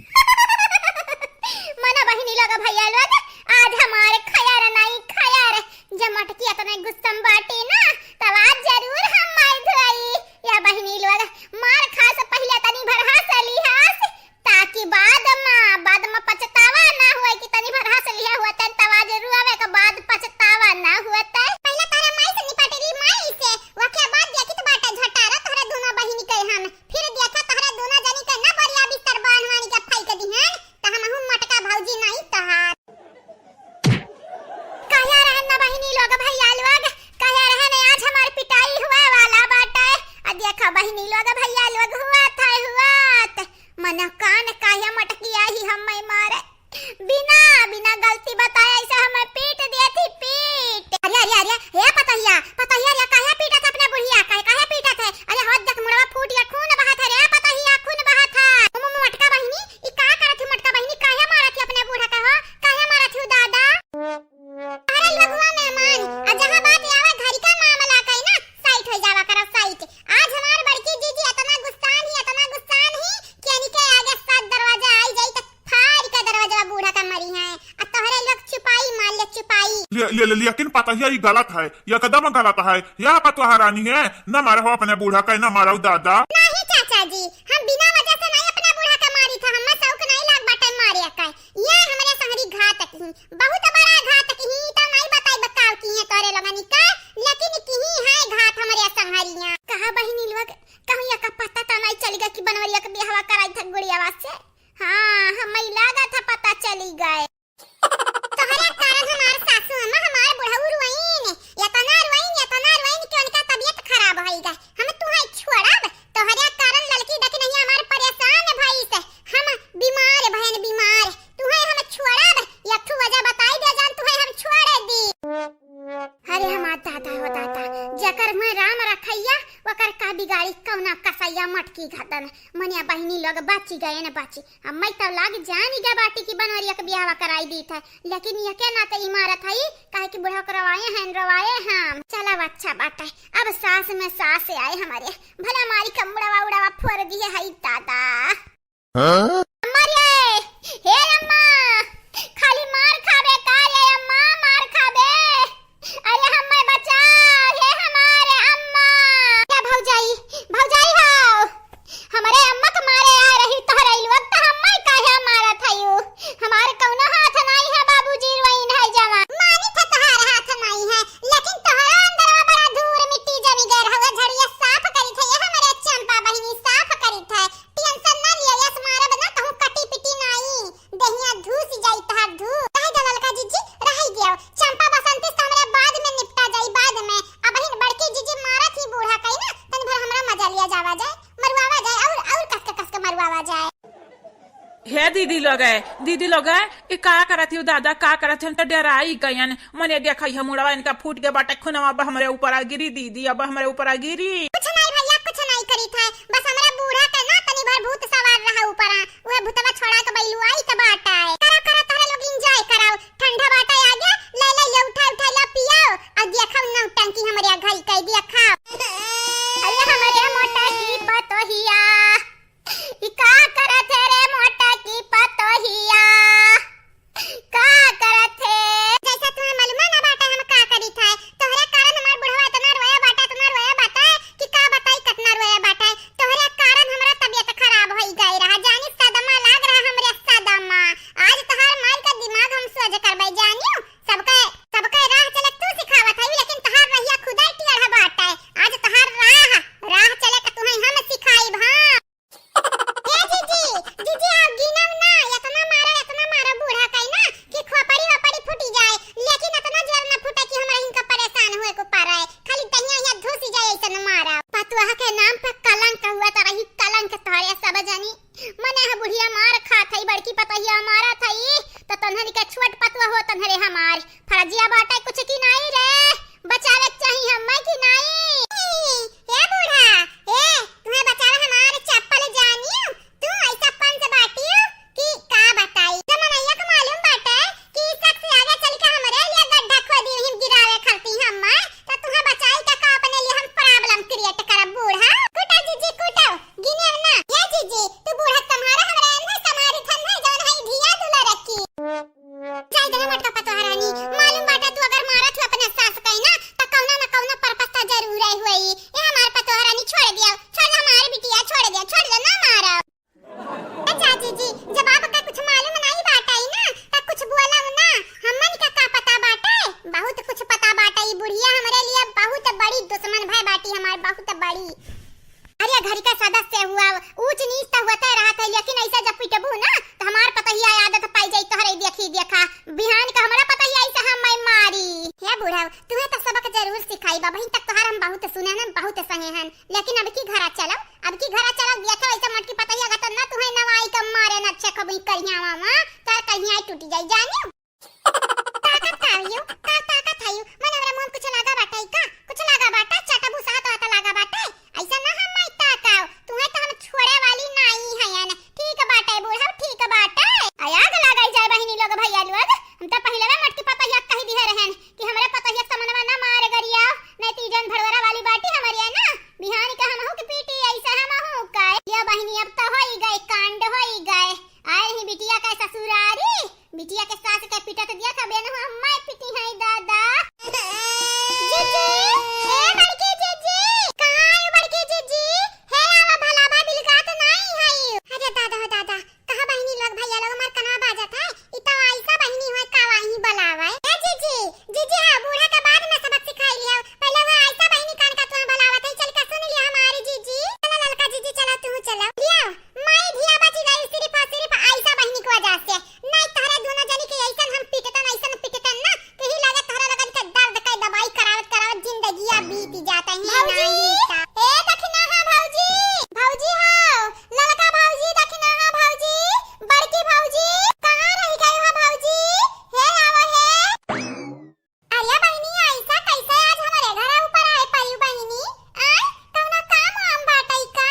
मना बहिनी लोग, भैया लोग, आज हमारे खयर नहीं खयर, जब मटकी इतने गुस्सा में बाटी ना, तब आज जरूर हम मार धोई। या बहिनी लोग, मार खा से पहले तनी भर हंस लिहास, ताकि बाद मा, बाद मा पछतावा ना होए कि तनी भर हंस लिहा होतन, तब आज रुआवे के बाद पछतावा ना होतै। पहले तोहरे माई से निपट ली, माई से, ओके बाद देखित बाटे झटारा तोहरे दोनों बहिनी के हम। फिर देखा तोहरे दोनों जनी के ना बोरिया बिस्तर बांध बांध के फेंक दिहन, त हमहू मोटका भौजी नहीं तोहार। कहे रहन ना बहिनी लोग, भैया लोग, कहे रहन आज हमार पिटाई हुए वाला बाटे। आ देखा बहिनी लोग, भैया लोग, हुआ था, हुआ था। मने कान काहे मटकिया ही हमें मारे। बिना, बिना गलती बताए ऐसे हमें पीट दिए थी, पीट। अरे, अरे, अरे, हे पतहिया, पतहिया रे, काहे पीटत है अपने बुढ़िया? काहे, काहे पीटत है? अरे, होत देख मुड़वा फूट गया, खून बहत है रे, पतहिया, खून बहत है। मो-, मो-, मोटका बहिनी, ई का करत ही मोटका बहिनी? काहे मारत ही अपने बूढ़ा का हो? काहे मारत ही दादा? अरे लघुआ मेहमान, आ जहाँ बात आवे घर का मामला कही ना, साइड हो जावा करो, साइड। आज हमार बड़की जीजी इतना गुस्सान ही, इतना गुस्सान ही कि इनके आगे सात दरवाजा आई जाई त फाड़ के दरवाजा बूढ़ा का मरी है। आ तोहरे लोग चुपाई मार ले, चुपाई। ले, ले, ले, लेकिन पतहिया ई गलत है, एकदम गलत है। या पतोहा रानी है, न मारा हो अपने बूढ़ा का, न मारा हो दादा। नहीं चाचा जी, हम बिना वजह से नहीं अपने बूढ़ा का मारी था, हमें शौक नहीं लाग बाटे मारे का। ये हमरे संगरी घातक ही, बहुत बड़ा घातक ही, तो नहीं बताई बताओ की है तोरे लोगनी का, लेकिन की है घात हमरे संगरिया। कहा बहिनी लोग, कहूँ या का पता तो नहीं चल गया कि बनवरिया के बियाहवा कराई था गुड़ियावा से। हाँ, हमें लागा था पता चली गए। तोहरे कारण हमार सासू अम्मा, हमार बुढ़ऊ रोइन, इतना रोइन, इतना रोइन कि उनका तबीयत खराब होई गए। हम तुहे छोड़ब, तोहरे कारण लड़की डकी नहीं हमार परेशान भई से। हम बीमार भयन बीमार, तुहे हम छोड़ब, एक ठो वजह बताई दे जान, तुहे हम छोड़ दी। अरे हमार दादा हो दादा, जकर मैं राम रखैया, वकर का बिगाड़ी कौना कसैया मटकी घातन। मनिया बहिनी लोग बाची गए न बाची, अब मैं तो लाग जानी गया बाटी की बनवरिया के बियाहवा कराई दी था, लेकिन ये के नाते इमारत है, काहे कि बुढ़ा करवाए हैं, रवाए हैं। चला अच्छा बात है, अब सास में सास आए हमारे, भला मारी का मुड़वा उड़वा फोड़ दिए है दादा। हाँ? अम्मा रे, हे अम्मा, खाली मार खाबे का रे अम्मा, मार खाबे। अरे हम्मे बचा, हे हमारे अम्मा। क्या भौजाई, भौजाई हो, हमरे अम्मा के मारे आ रही तोहरे लोग, त हम्मे काहे मारत हयू? हमार कौनो हाथ नाई है, बाबूजी रोइन है जवान। मानी थे तोहार हाथ नाई है, लेकिन तोहरा अंदरवा बड़ा धूर मिट्टी जमी गए रहुए, झड़िया साफ करी थे, ये हमरे चंपा बहिनी साफ करी थे। टेंशन ना लिया, यस मारब ना, कहूँ दीदी लोग, दीदी लोग, ई का करत हियो दादा, का करत हियो? हम तो डेराई गयन। मने देखा, ई मुड़वा इनका फूट के बाटे, खूनवा अब हमरे ऊपर आ गिरी दीदी, अब हमरे ऊपर आ गिरी। कुछ नहीं भैया, कुछ नहीं करी था, बस हमरा बूढ़ा के ना तनी भर भूत सवार रहा ऊपर आ, उहे भूतवा छोड़ा के बैलू आई त बाटा है। करा करा, तहरे लोग enjoy कराओ, ठंडा बाटा आगे, ले ले ये उठा उठा ला पियाओ, और देखा नौटंकी हमरे घर के देखा। अरे हमरे मोटा की पतोहिया, ई का करत है रे मोटा की पतोहिया? का करत है? जैसा तुम्हें मालूम है ना बाटे हम का करी था। तोहरे कारण हमार बुढ़वा इतना रोया बाटे, इतना रोया बाटे कि का बताई कितना रोया बाटे। तोहरे कारण हमरा तबीयत खराब होई गई रहा। जानी सदमा लाग रहा हमरे सदमा। आज तोहार माई का दिमाग हम सोझ करबै जानियो। सबके, सबके राह चले तू सिखावत है, लेकिन तोहार रहिया खुदा टेढ़ बाटे। आज तोहार राह, राह चले का तुम्हें हम सिखाई भा। ए जीजी, जीजी, आओ गिनब ना, एतना मारो, एतना मारो बूढ़ा कई ना कि खोपड़ी वोपड़ी फूटी जाए, लेकिन एतना जोर ना फूटे कि हमरा इनका परेशान हुए को पारे, खाली दहिया हिया धुसी जाए ऐसन मारो। पतुआ के नाम पे कलंक हुआ तो रही कलंक तोहरे सब जनी। मने ह बुढ़िया मार खात हई, बड़की पतोहिया मारत हई, तो तन्हरी के छोट पतुआ हो तन्हरे हमार। फर्जिया बाटे कुछ की नाई रे, बचावे के चाही हम्मे की नाई। ए बूढ़ा, ए, तुम्हें बचावे हमार चप्पल जानियो, तू ऐसा पंच बाटियो कि का बताई। जमनैया के मालूम बाटे कि ई शख्स आगे चल के हमरे लिए गड्ढा खोदी, वहीं गिरावे खरती हम्मे, तो तुम्हें बचाई का, का अपने लिए हम problem create करब बूढ़ा। कुटो जीजी, कुटो, गिने ना। ए जीजी, तू बूढ़ा तुम्हारा हमरा अंदर समारी थन है, जौन है धिया दुला रखी। जाई दे मोटका पतोह रानी, मालूम बाटे तू अगर मारत हो अपने सास कहीं ना, त कौना न कौना purpose त जरूर आई हुई। ए हमार पतोह रानी छोड़ दिया, छोड़ दे हमारी बिटिया, छोड़ दिया, छोड़ दे ना मारो। अच्छा जीजी, जब आपका कुछ मालूम नहीं बाटे ना, त कुछ बोला ना, हमन का का पता बाटे? बहुत कुछ पता बाटे, ई बुढ़िया हमरे लिए बहुत बड़ी दुश्मन भय बाटी हमार, बहुत बड़ी। अरे घर का सदस्य हुआ, ऊंच नीच त होते रहत है, लेकिन ऐसे जब पिटबू ना त हमार पतोहिया आदत पाई जाई तोहरे देखी देखा। बिहान का हमरा पतोहिया ऐसे हम मैं मारी। हे बूढ़ा, तुम्हें तो सबक जरूर सिखाई बा, बहिन तक तोहार हम बहुत सुने हन, बहुत सहे हन, लेकिन अब की घरा चलो, अब की घरा चलो, देखो ऐसे मोटकी पतोहिया का तो ना तुम्हें नवाई का मारे ना छेकबू करिया मामा, तार कहीं आई टूटी जाई जानियो। ताकत का आइयो, का ताकत आइयो? मन हमरा मुंह में कुछ लागा बाटे का? कुछ लागा बाटे? चटबू सात हाथ लागा बाटे? ऐसा ना हम माई ताकाओ। तुम्हें तो हम छोड़े वाली नाई हयन। ठीक बाटे बूढ़ा, ठीक बाटे। आ आग लगाई जाए बहिनी लोग, भैया लोग। हम तो पहिले में मोटकी पतोहिया कह दिए रहन कि हमरे पतोहिया समनवा ना मार गरिया, नहीं तो ई जौन भड़वरा वाली बाटी हमरे है ना, बिहान का हमहू के पीटी ऐसा हमहू का। ये बहिनी अब तो होई गए, कांड होई गए। आए रही बिटिया के ससुरारी, बिटिया के सास के पिटत दिया था बेन, हम मैं पिटी है दादा। जीजी, ए बड़की जीजी, कहाँ आयो बड़की जीजी? हे आवा भला बा बिलगात नाई है। अरे दादा हो दादा, कहाँ बहिनी लोग भैया लोग हमार कनवा बाजत है? ई तो आइसा बहिनी होय का वाही बलावे। ए जीजी, जीजी हाँ, बूढ़ा के बाद में सबक सिखाई लिया। पहले वो आइसा बहिनी कान का तुम बलावत है, चल के सुन लिया हमारी जीजी। चला ललका जीजी, चला तू चला। लिया, माई धिया बची गई, सिर्फ और सिर्फ आइसा बहिनी की वजह से। नहीं तोहरे दोनों जनी के ऐसन हम पिटतन, ऐसन पिटतन ना, कि ही लगे तोहरे लगन के दर्द के दवाई करावत करावत जिंदगिया बीत जाता ही भौजी। नहीं का। ए दखिना हाँ भौजी, भौजी हाँ, ललका भौजी, दखिना हाँ भौजी, बड़की भौजी, कहाँ रह गई हो भौजी? हे आवा हे। अरे बहिनी, ऐसा कैसे आज हमरे घर ऊपर आए पड़ी बहिनी? आय, कौनो काम वाम बाटै का?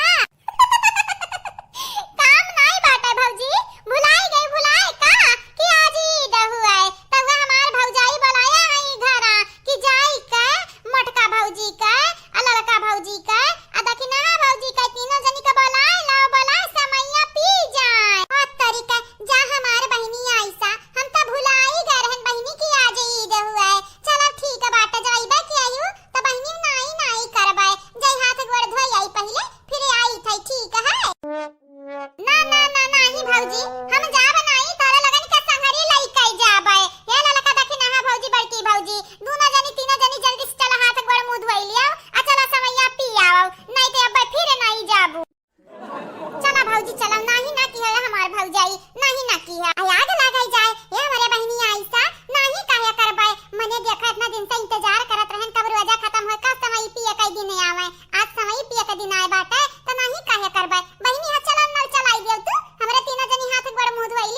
काम नाई बाटै भौजी, भुलाई गई, भुलाई का कि आज ईद हुए, तब हमार भौजाई बुलाया है ई घरा कि जाई के मोटका भौजी के, आ लड़का भौजी के, आ दखिनहा भौजी के, तीनों जनी के बोलाए लाओ, बोलाए समैया पी जाए। ओ तरीका, जा हमार बहिनी आइसा, हम त भुलाई गए रहन बहिनी कि आज ईद हुए। चलो ठीक बाटे, जब अइबे कि आयु, त बहिनी नाई नाई करबे। जय हाथ गोड़ धोई आई पहिले, फिर आई थे, ठीक है? ना, ना, ना, नाही भौजी, हम जाब नाही, तोहरे लगन के संगरी लइके जाबे। हे ललका दखिनहा भौजी, बड़की भौजी, दूनो जनी, तीनो जनी जल्दी से चला हाथ गोड़ मुंह धोई लियाओ, आ चला समैया पी आओ, नहीं तो अब फिर नहीं जाबू। चला भौजी, चला, नाही ना की है हमार भौजाई, नाही ना की है। आ आग लागई जाए, ए हमरे बहिनी आइसा, नाही काहे करबे, मने देखा इतना दिन से इंतजार करत रहन, कब रोजा खत्म होए, कब समई पिए के दिन आवे। आज समई पिए के दिन आए बाटे, त नाही काहे करबे। बहिनी, हाँ, चला नल चलाई देव तू, हमरे तीनों जनी हाथ गोड़ मुंह धोई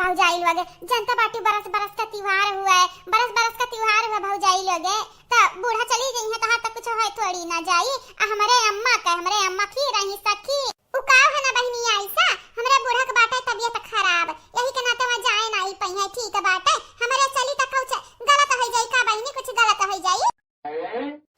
भौजाई लोगे, जनता बाटी बरस बरस का त्योहार हुआ है, बरस बरस का त्योहार हुआ भौजाई लोगे, त बूढ़ा चली गई है, तहाँ तक कुछ है थोड़ी ना जाई। आ हमरे अम्मा का, हमरे अम्मा की रही सखी। उ का है ना बहिनी आइसा, हमरे बूढ़ा के बाटे तबियत खराब, यही के नाते वहाँ जाए ना आई पई है। ठीक बाटे, हमरे चली त कुछ गलत हो जाई का बहिनी, कुछ गलत हो जाई?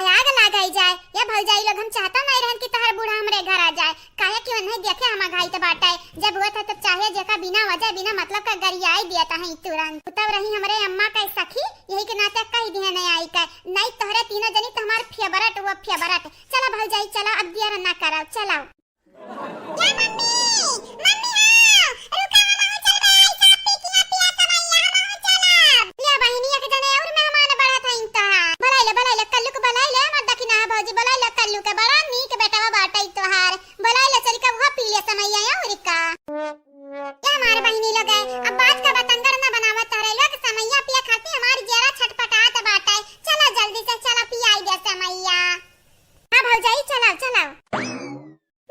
आग लाग जाए, या भौजाई लोग, हम चाहता नहीं रहन कि तोहर बूढ़ा हमरे घर आ जाए, काहे कि उन्हें देखे हम अघाइत बाटे। जब हुआ था तब चाहे जेका बिना वजह, बिना मतलब का गरियाई दिया था ही तुरंत। तब रही हमरे अम्मा का सखी, यही के नाते कह दिया नहीं आई का, नहीं तोहरे तीनों जनी तो हमार फेवरेट हुआ फेवरेट। चला भौजाई, चला, अब देर ना करब, चला। या मम्मी, मम्मी आओ, रुका, हम आहू चलबे, आई साहब पी किया पिया समैया, हम आहू चलब। ले बहिनी, एक जने और मेहमान बढ़त हईन तोहार। बोलाइले, बोलाइले, कल्लू के बोलाइले, हमर दखिना है भौजी, बोलाइले कल्लू के, बड़ा नीक बेटवा बाटे तोहार। बोलाइले, चल के उहो पी ले समैया, और का। ये हमार बहिनी लोग है, अब बात का बतंगड़ न बनावत तोहरे लोग, समैया पिए खातिर हमार जेरा छटपटात बाटे। चला जल्दी से, चला पियाई दे समैया। हाँ भौजाई, चला, चला।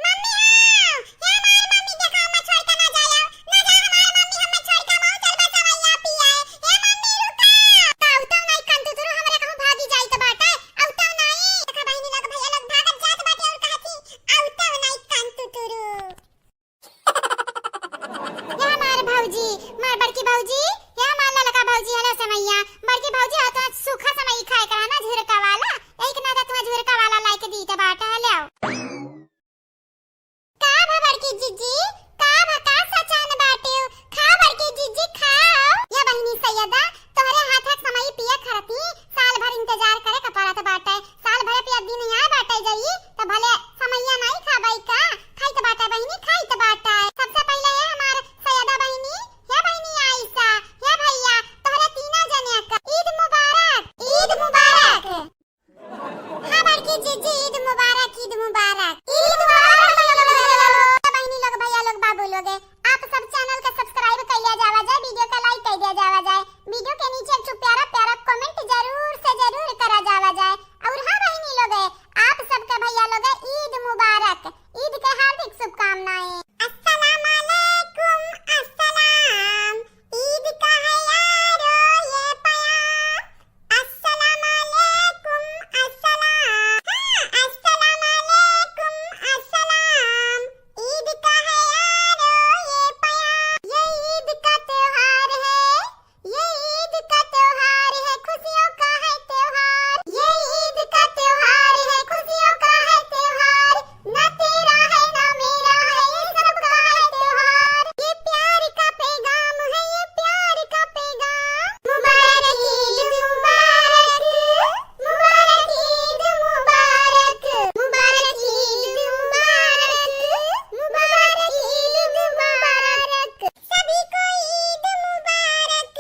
मम्मी, आओ। हे हमार मम्मी, देखा, हमें छोड़ के ना जाओ। ना जाओ हमार मम्मी, हमें छोड़ के, हम चलबे सवैया पिए। हे मम्मी, रुका। का उतव नहीं कंतु तुरु हमरे कहूँ भागी जाई त बाटे। उतव नहीं। देखा बहिनी लोग, भैया लोग भागत जात बाटे और कहती, उतव नहीं कंतु तुरु। हे हमार भौजी, हमार बड़की भौजी, हे हमार ललका भौजी, हेलो समैया। बड़की भौजी, हो तो सूखा समई खाए करा ना, झुरका वाला। एक ना तो तुम्हें झुरका वाला लाइके दी त बाटे, हेलो। का भा बड़की जिज्जी, का भा का सचान बाटेउ? खा बड़की जिज्जी, खाओ। या बहिनी सैयदा, तोहरे हाथ के समई पिए खरती, साल भर इंतजार करे के पड़त बाटे। साल भर पिया दिन यहाँ बाटे जाई, त भले समैया नाई खाबाई का? खाइत बाटे बहिनी, खाइत बाटे। सबसे पहिले हे हमार सैयदा बहिनी, हे बहिनी आइसा, हे भैया, तोहरे तीना जने का ईद मुबारक, ईद मुबारक। हाँ बड़की जिज्जी, ईद मुबारक, ईद मुबारक, ईद मुबारक। बहिनी लोग, भैया लोग, बाबू लोग, आप सब चैनल के सब्सक्राइब कर लिया जावा जाए, वीडियो का लाइक कर दिया जावा जाए, वीडियो के नीचे एक ठो प्यारा प्यारा कमेंट जरूर से जरूर करा जावा जाए। और हाँ बहिनी लोग, आप सबके भैया लोग ईद मुबारक, ईद के हार्दिक शुभकामनाएं। अस्सलाम वालेकुम, अस्सलाम, ईद का है यारो ये पयाम। अस्सलाम वालेकुम, अस्सलाम। हाँ, अस्सलाम वालेकुम, अस्सलाम। ईद का है यारो ये पयाम। ये ईद का त्योहार है, ये ईद का त्योहार है, खुशियों का है त्योहार। ये ईद का त्योहार है, खुशियों का है त्योहार। ना तेरा है ना मेरा है, ये सबका है त्योहार। ये प्यार का पैगाम है, ये प्यार का पैगाम। मुबारक ईद मुबारक, मुबारक ईद मुबारक, मुबारक ईद मुबारक, मुबारक ईद मुबारक। सभी को ईद मुबारक।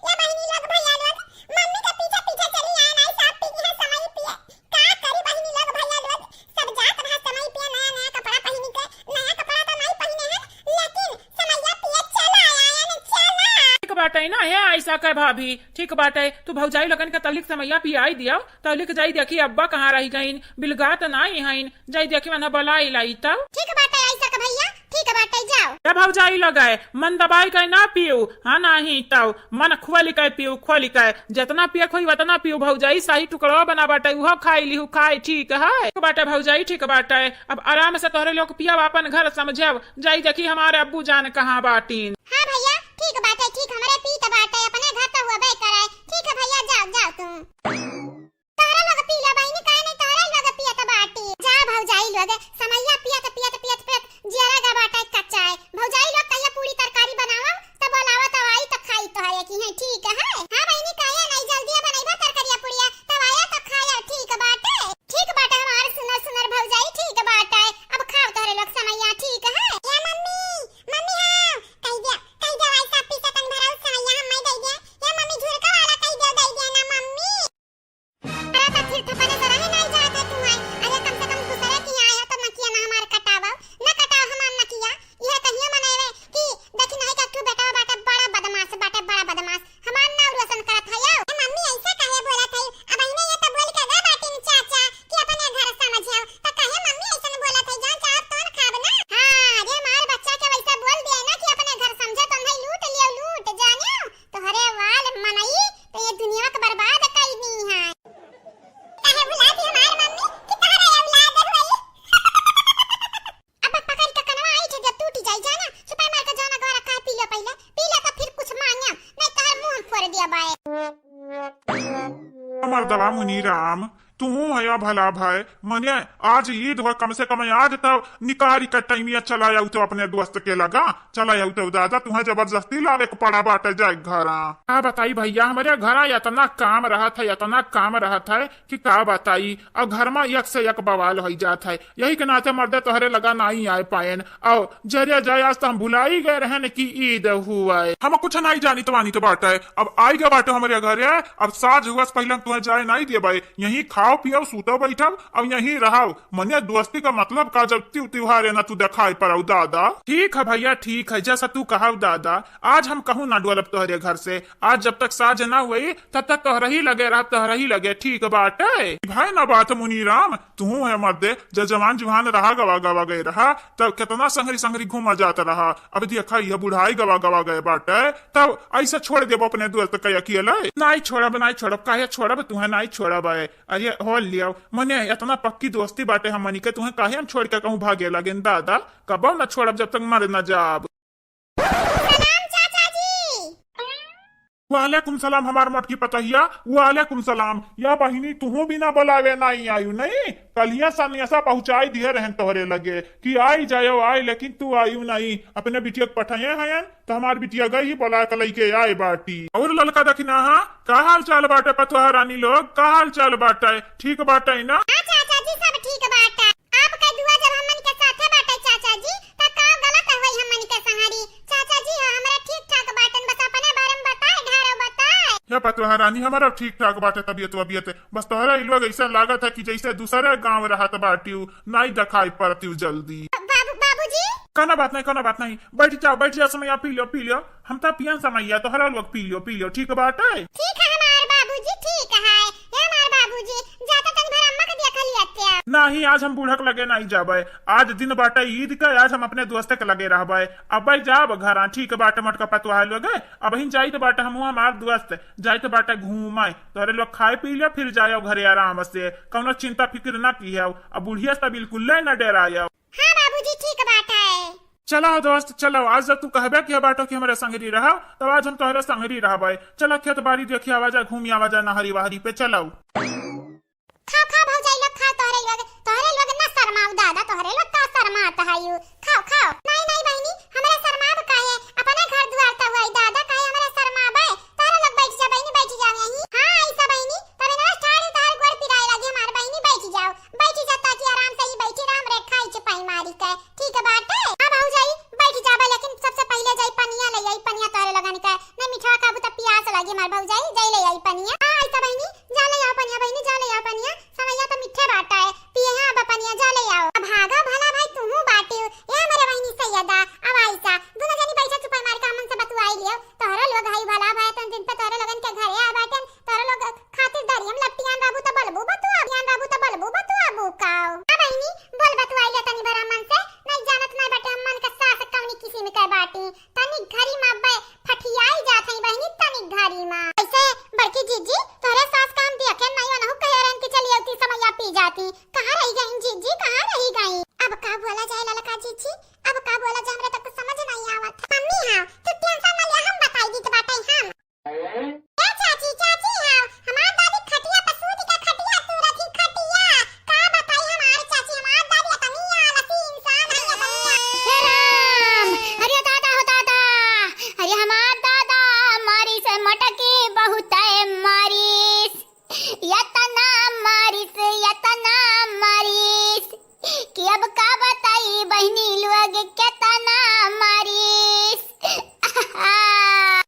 ये बहिनी लोग, भैया लोग, मम्मी के पीछे पीछे चली आए, नाई साहब पी के है समई पिए। का करी बहिनी लोग, भैया लोग, सब जात रहा समई पिए, नया नया कपड़ा पहिनी के। नया कपड़ा तो नाई पहिने हैं, लेकिन समैया पिए चला आए हैं, चला। ठीक बाटे ना, हे आइसा के भाभी, ठीक बाटे, तू भौजाई लोगन के तलिक समैया पियाई दिया, तलिक जाई देखी अब्बा कहाँ रही गईन, बिलगात नाई हईन, जाई देखी वहाँ बोलाई लाई तब। ठीक बाटे आइसा के भैया, ठीक बाटे, जाओ। ए भौजाई लोग, मन दबाई के ना पीऊ, हाँ, नाही तब मन खोल के पीऊ, खोल के। जितना पिए खोई उतना पीऊ भौजाई, शाही टुकड़वा बना बाटे, उहो खाई लिहू, खाए ठीक है। ठीक बाटे भौजाई, ठीक बाटे। अब आराम से तोहरे लोग पियब, अपन घर समझब, जाई देखी हमारे अब्बू जान कहाँ बाटीन। हाँ भैया, ठीक बाटे, ठीक हमरे पीत बाटे, अपने घर तो हुआ बे करे। ठीक है भैया, जाओ, जाओ तुम। तोहरे लोग पी लो बहिनी, काहे नहीं तोहरे लोग पियत बाटी। जा भौजाई लोग, समैया पियत, पियत, पियत, पियत जियरा गा बाटे कच्चा है। भौजाई लोग कहिया पूरी तरकारी बनावब, तब बोलावा तब आई त खाई तोहरे की है, ठीक है? हाँ बहिनी, काहे नहीं जल्दी बनैबा तरकारिया पुड़िया, तब आया त खाया, ठीक बाटे? ठीक बाटे हमार सुनर सुनर भौजाई, ठीक बाटे। अब खाओ तोहरे लोग समैया, ठीक है? ए मम्मी, मम्मी हाँ, कह दिया, कह दिया भाई साहब पीसा तन भरा समैया हम मैं दे दिया। ए मम्मी झुरका वाला कह दिया, दे दिया ना मम्मी। अरे तो फिर थपने तो रहे नहीं जाते तू आई। अरे कम से कम दूसरे की आया तो नकिया ना हमार कटा। मर्दवा मुनीराम, तू हया भला भाई, मने आज ईद हो, कम से कम आज तो निकारी का टाइमिया चला आऊ तो अपने दोस्त के लगा, चला आऊ तो दादा, तुहे जबरदस्ती लावे के पड़ा बाटे जाए घरा। का बताई भैया, हमरे घरा इतना काम रहत है, इतना काम रहत है कि का बताई। अब घर में एक से एक बवाल होई जात है, यही के नाते मर्दे तोहरे लगा नाई आए पाएन। और जरिया जाए, आज तो हम भुलाई गए रहन कि ईद हुआ है। हम कुछ नाई जानित वानित बाटे, अब आई गए बाटे हमरे घरे। अब साँझ हुआ से पहले हम तुहे जाए नाई देबे, यहीं खाओ पियो, सूतो बैठब, अब यहीं रहब। मने दोस्ती का मतलब का, जब त्यू त्योहार है ना तू देखाई पड़ाऊ दादा। ठीक है भैया, ठीक है, जैसा तू कहब दादा। आज हम कहूँ ना डोलब तोहरे घर से, आज जब तक साँझ ना हुई तब तक तोहरे ही लगे रहब, तोहरे ही लगे। ठीक बाटे भाई ना बात मुनीराम, तू है मर्दे, जब जवान जुहान रहा, गवा गवा गए रहा, तब कितना संगरी संगरी घूमा जात रहा। अब देखा यह बुढ़ाई गवा गवा गए बाटे, तब ऐसा छोड़ देबो अपने दोस्त के अकेले? नाई छोड़ब, नाई छोड़ब, काहे छोड़ब, तुहे नाई छोड़ब है। अरे हो लियो, मने इतना पक्की दोस्ती बाटे हमनी के, तुहे काहे हम छोड़ के कहूँ भागे लगेन दादा? कबो न छोड़ब जब तक मर न जाब। सलाम चाचा जी। वालेकुम सलाम हमार मोटकी पतहिया, वालेकुम सलाम। या बहिनी, तुहू बिना बोलावे नाई आयु नहीं? कलिया सनेसा पहुँचाई दिए रहन तोहरे लगे कि आई जायो आई, लेकिन तू आयु नहीं। अपने बिटिया के पठाए हयन, तो हमार बिटिया गई ही बोला के लइके आए बाटी। और ललका दखिना, हाँ, का हाल चाल बाटे पतोहा रानी लोग? का हाल चाल बाटे? ठीक बाटे ना? हाँ चाचा जी, सब ठीक बाटे। आपका दुआ जब हमन के साथे बाटे चाचा जी, त का गलत होई हमन के संहारी? चाचा जी, हाँ, हमरा ठीक ठाक बाटन, बस अपने बारे में बताए, ढारो बताए। हे पतोहा रानी, हमारा ठीक ठाक बाटे तबियत वबियत, बस तोहरा ई लोग ऐसा लागत है कि जैसे दूसरे गाँव रहत बाटिउ, नाई देखाई पड़तिउ जल्दी। बाबू, बाबूजी। कोनो बात नहीं, कोनो बात नहीं, बैठ जाओ, बैठ जाओ, समैया पी लो, पी लो, हम तो पियन समैया, तोहरा लोग पी लो, पी लो, ठीक बाटे? ठीक है हमार बाबूजी, ठीक है, ये हमार बाबूजी, जाता तनी भर अम्मा के देख लिया। नहीं, आज हम बूढ़क लगे नहीं जाबे, आज दिन बाटे ईद का, आज हम अपने दोस्त के लगे रहबे। अब जाब घरा, ठीक बाटे मोटका पतोहा लोग, अबहिन जाइत बाटे हमहू हमार दोस्त, जाइत बाटे घूमे, तोहरे लोग खाए पी ले, फिर जायो घरे आराम से, कौनो चिंता फिक्र ना किहो। अब बुढ़िया से बिल्कुल ले ना डेरायो। हाँ बाबूजी, ठीक बाटे। चलो दोस्त, चलो, आज जब तू कहबे किहे बाटो कि हमरे संगरी रहो, तब आज हम तोहरे संगरी रहबे। चलो खेत बाड़ी देखी आवा जा, घूमी आवा जा नहरी वहरी पे, चलो। खाओ, खाओ भौजाई लोग, खाओ, तोहरे लोग, तोहरे लोग ना शर्माओ दादा, तोहरे लोग का शर्मात हयू, खाओ, खाओ। नहीं, नहीं बहिनी, हमरा शर्माब काहे, अपने घर दुआर त हुआ दादा, काहे हमरा शर्माबे? तोहरे लोग बैठ जा बहिनी, बैठ जाओ यहीं। हाँ, ऐसा बहिनी, तबे ना ठाड़ी तोहर गोड़ पिराए लगे हमार बहिनी, बैठ जाओ, बैठ जा ताकि आराम से ही बैठी रह, हमरे खाई चुपाई मारी के। ठीक बाटे। हाँ भौजाई, बैठ जाबे, लेकिन सबसे पहिले जाई पनिया ले आई, पनिया तोहरे लोगन के। नहीं मिठवा खाबू त पियास लागी हमार भौजाई, जाई ले आई पनिया। हाँ, ऐसा बहिनी, जा ले आओ पनिया बहिनी, जा ले आओ पनिया। समैया त मिठे बाटा है, पिए हैं अब पनिया, जा ले आओ। अब भागा भला भाई तुहू बाटे, ए हमरे बहिनी सैयदा, अब आइसा, दोनों जनी बैठा चुपाई मार के हमन से बतुआई लियो। तोहरे लोग हई भला भाई, तन दिन पे तोहरे लोगन के घरे आ बाटे, तोहरे लोग खातिर दरियम लपटियान रहबू त बलबू बतुआ, यान रहबू त बलबू बतुआ बुकाओ। आ बहिनी, बोल बतुआई ले तनी भर हमन से, नहीं जानत नहीं बाटे हमन के सास कौनी किसिम के बाटी। तनी घरी मा बे फठियाई जात हई बहिनी, तनी घरी मा। ऐसे बड़की जीजी, तोहरे सास का हम देखे नहीं, ओनहु कहे रहन कि चली अउती समैया पी जाती। कहाँ रही गई जीजी, कहाँ रही गई? अब का बोला जाए ललका जीजी, अब का बोला जाए, हमरा तो कुछ समझ नहीं आवत। मम्मी हाँ, तू टेंशन न लिया, हम बताई दीत बाटे हम। ए चाची, चाची हाँ, हमार दादी खटिया पे सूत के खटिया तूरत ही खटिया। का बताई हमार चाची, हमार दादी इतनी आलसी इंसान है, इतनी आ- हे राम, अरे दादा हो दादा, अरे हमार दादा मारिस मटकी बहुत है मारिस, यतना मारिस, यतना मारिस कि अब का बताई बहिनी लोग केतना मारिस।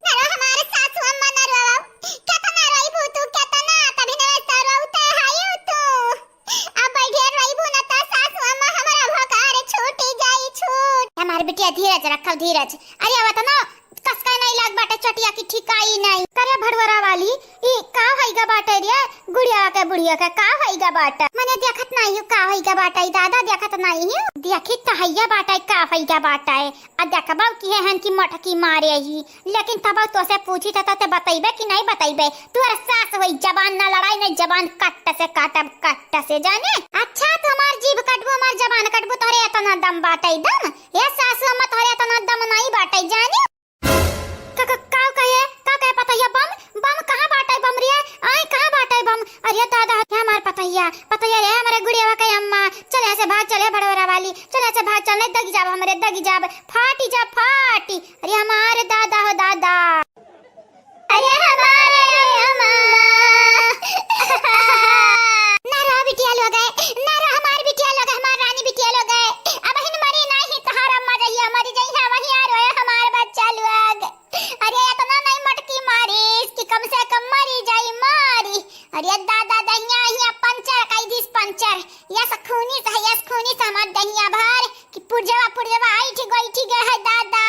नरो हमार सासु अम्मा नरो, केतना रोइबू तू केतना, तभी नवे सरोते हायू तू। अब बैठे रोइबू न त सासु अम्मा हमरा भोकार छूटी जाई छूट। हमार बिटिया धीरज रखो धीरज। अरे अब तना कसका नहीं लाग बाटे चटिया की ठिकाई नहीं। करे भड़वरा वाली, ई का होइगा बाटे रे? गुड़िया के बुढ़िया के का होइगा बाटे? मने देखत नहीं हूँ का होइगा बाटे, दादा देखत नहीं हूँ। देखी त हैया बाटे का होइगा बाटे। आ देखबा किहे हन कि मटकी मारे ही, लेकिन तब तोसे पूछी त ते बतैबे कि नहीं बतैबे? तोर सास होई जबान ना लड़ाई, नहीं जबान कट्ट से काटब, कट्ट से जाने। अच्छा तू हमार जीभ कटबू, हमार जबान कटबू, तोहरे इतना दम बाटे दम? ए सासु अम्मा तोहरे इतना दम नहीं बाटे जाने। का, का, का कहे? का कहे पतैया बम? बम कहाँ बाटे बम रे? आय कहाँ बाटे बम? अरे हमार दादा हो दादा। अरे हमारे अम्मा। ना रहो बिटिया लोग, ना रहो हमार बिटिया लोग, हमार रानी बिटिया लोग। अबहिन मरी नाही तोहार अम्मा, जहिया मरी जइहैं वहिया रोए हमार बच्चा लोग। अरे इतना नहीं मटकी मारिस कि कम से कम मरी जाई मारी। अरे दादा दहिया हिया पंचर कई दिस पंचर। यस खूनी से, यस खूनी से हमार दहिया भर कि पुर्जवा पुर्जवा ऐठ गइठ गए है दादा।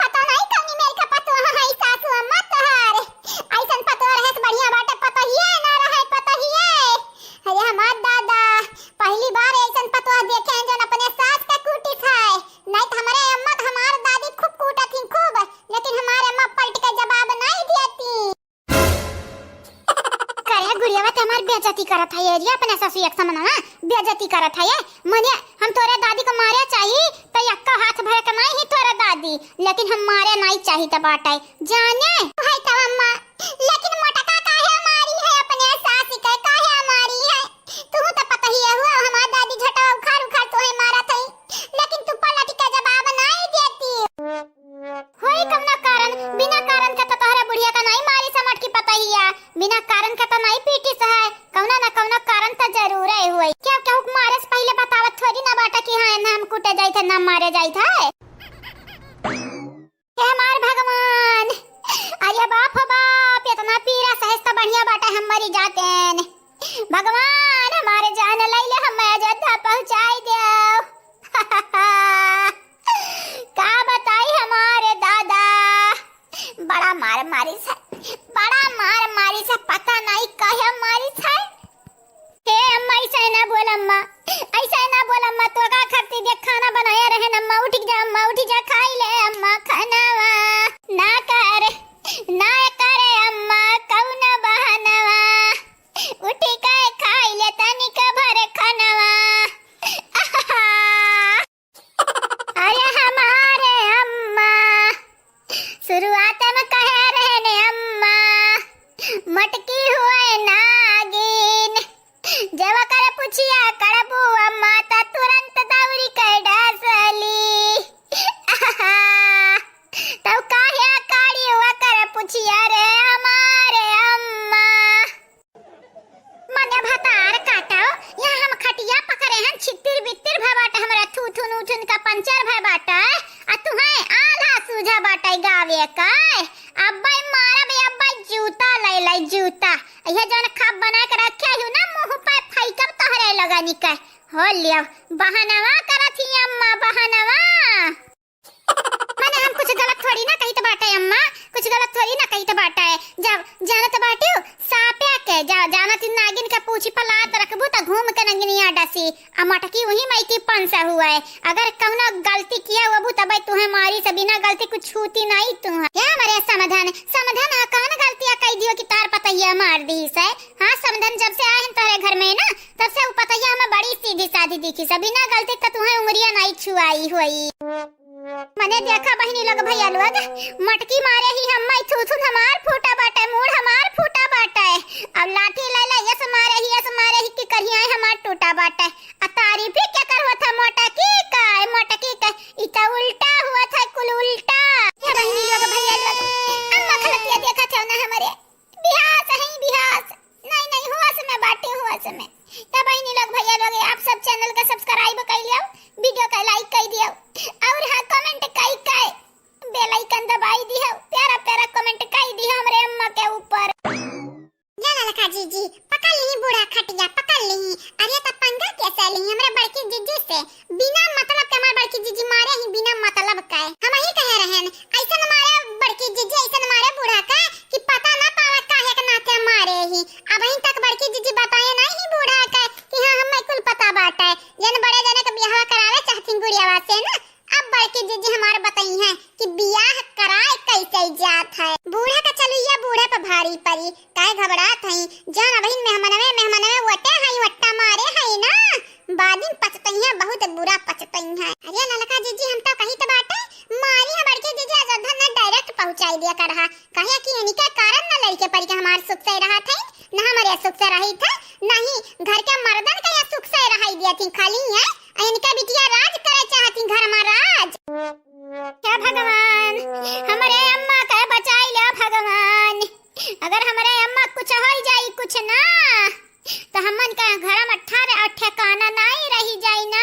पता नहीं कौनी मेर का पतोह है सासू अम्मा तोहार। ऐसन पतोह रहे से बढ़िया बाटे पतोहिए ना रहे पतोहिए। अरे हमार दादा, पहली बार ऐसन पतोह देखे हैं जौन अपने सास का कूटिस है। नहीं तो हमारे अम्मा तो हमार दादी खूब कूटत थी खूब, लेकिन हमारे अम्मा पलट के जवाब नहीं देती। करे गुड़ियावा ते हमार बेइज्जती करत है ये, अपने ससुर एक समनवा बेइज्जती करत है ये। मने हम तोरे दादी को मारे चाही तो यक्का हाथ भरे के नहीं ही तोरे दादी, लेकिन हम मारे नहीं चाही त बाटे जाने। है तो अम्मा, लेकिन मोटका काहे मारी है अपने सास के, काहे मारी है? तू तो पता ही है हुआ हमार दादी झटवा उखाड़ उखाड़ तोहे मारत है, लेकिन तू पलट के जवाब नहीं देती। होई कौनो कारण, बिना कारण के तो तोहरे बुढ़िया का नहीं मारी समट की पतहिया, बिना कारण के तो नहीं पीटी से है, कौनो ना कौनो कारण तो जरूर है होई। क्या केहू के मारे से पहले बतावत थोड़ी ना बाटा कि हाँ एन्ना हम कूटे जाइत है ना मारे जाइत है। हे हमार भगवान, अरे बाप हो बाप, इतना पीरा सहेज तो बढ़िया बाटा हम मरी जातेन। भगवान हमारे जान लैले, हम अयोध्या पहुँचाई देव। का बताई हमारे दादा, बड़ा मार मारी से, बड़ा मार मारी से, पता नहीं कहे मारी से। हे अम्मा, ऐसा ना बोल अम्मा, ऐसा ना बोल अम्मा, तो का खाती देख खाना बनाया रहे न अम्मा, उठ जा अम्मा, उठ जा, खाई ले अम्मा खानावा। ना कर, ना करे अम्मा कौन बहनवा, उठ के खाई ले तनिक भर खानावा। अरे हमारे अम्मा, शुरुआत में कहे रहने अम्मा, मटकी हुए नागिन, जब कर पुछिया करबू अम्मा, त तुरंत दौरी के डसली। तब काहे काड़ी हुआ कर पुछिया रे हमारे अम्मा। मने भतार काटो, यहाँ हम खटिया पकड़े हैं, छित्तिर बित्तिर भय बाटे, हमरा थूथुन उथुन का पंचर भय बाटे, आ तुहें आल्हा सूझा बाटे गावे का। अब्बे मारब, अब्बे जूता ले ले, जूता। यह जौन खप बना के रखे हूँ ना, मुँह पे फेंकब तोहरे लगनी के। हो लियो, बहनवा करत ही अम्मा, बहनवा। मने हम कुछ गलत थोड़ी ना कहित बाटे अम्मा, कुछ गलत थोड़ी ना कहित बाटे। जब जानत बाटियो सापे के, जा-, जानत नागिन के पूछी पलात रखबू त घूम के नंगिनिया डसी। आ मटकी वही मई की पंस हुए। अगर कौनो गलती किया हुआ तबे तुहे मारी से, बिना गलती कुछ छूती नहीं तुहे। हे हमरे समधन, समधन आ कौन गलतिया कह दियो कि तार पतैया मार दी से? हाँ समधन, जब से आए हैं तोहरे घर में ना, तब से उ पतैया हमें बड़ी सीधी साधी दिखी से, बिना गलती का तुहे उंगलिया नहीं छुआई हुई। मने देखा बहिनी लोग, भैया लोग, मटकी मारे ही हम मई थूथुन हमार फूटा बाटे, मूड़ हमार फूटा बाटे। अब लाठी ले ले, यस मारे ही, यस मारे ही कि करिया हमार टूटा बाटे। आ तारीफ ही क्या कर हुआ था मोटा की का, मोटा की का, इ तो उल्टा हुआ था, कुल उल्टा। ये बहिनी लोग, भैया लोग, अम्मा खलतिया देखा था ना हमरे। बिहास है, बिहास। नहीं, नहीं, होश में बाटे, होश में। तो बहिनी लोग, भैया लोग, आप सब channel का subscribe कर लियो, video का like कर दियो, और हाँ, comment कई के, bell icon दबाई दियो, प्यारा प्यारा comment कई दियो हमरे अम्मा के ऊपर। जा ललका जीजी, पकड़ ली बूढ़ा खटिया, पकड़ ली। अरे त पंगा कैसे ली हमरा बड़की जीजी से? बिना मतलब के हमार बड़की जीजी मारे ही, बिना मतलब के। हम ही कहे रहेन, ऐसन मारे बड़की जीजी, ऐसन मारे बूढ़ा के कि पता ना पावे काहे के नाते मारे ही। अबहीं तक बड़की जीजी बताए नहीं ही बूढ़ा के कि हाँ, हमें कुल पता बाटे। जन बड़े जने के बियाह करावे चाहथिन गुड़ियावा से ना, अब बड़की जीजी हमार बताई हैं कि बियाह कराए कैसे जात है। बूढ़ा का चलुइया बूढ़े पे भारी परी, काहे घबरात हई? जान अबहिन मेहमनवे, मेहमनवे वटे हई, वट्टा मारे हई ना। बादिन पछतइहें, बहुत बुरा पछतइहें। अरे ललका जीजी, हम तो कहित बाटे, मारी है बड़की जीजी, अयोध्या न direct पहुँचाई दिया कर रहा। काहे कि इनके कारण न लड़के पड़ के हमार सुख से रहत है, न हमारे सुख से रही थे, न ही घर के मर्दन के यहाँ सुख से रहाई दिया थी। खाली है इनके बिटिया राज करे चाहती घर में राज। हे भगवान। अगर हमरे अम्मा कुछ होइ जाई कुछ ना, त हमन का घर में ठहरे और ठिकाना नाहीं रहि जाई ना।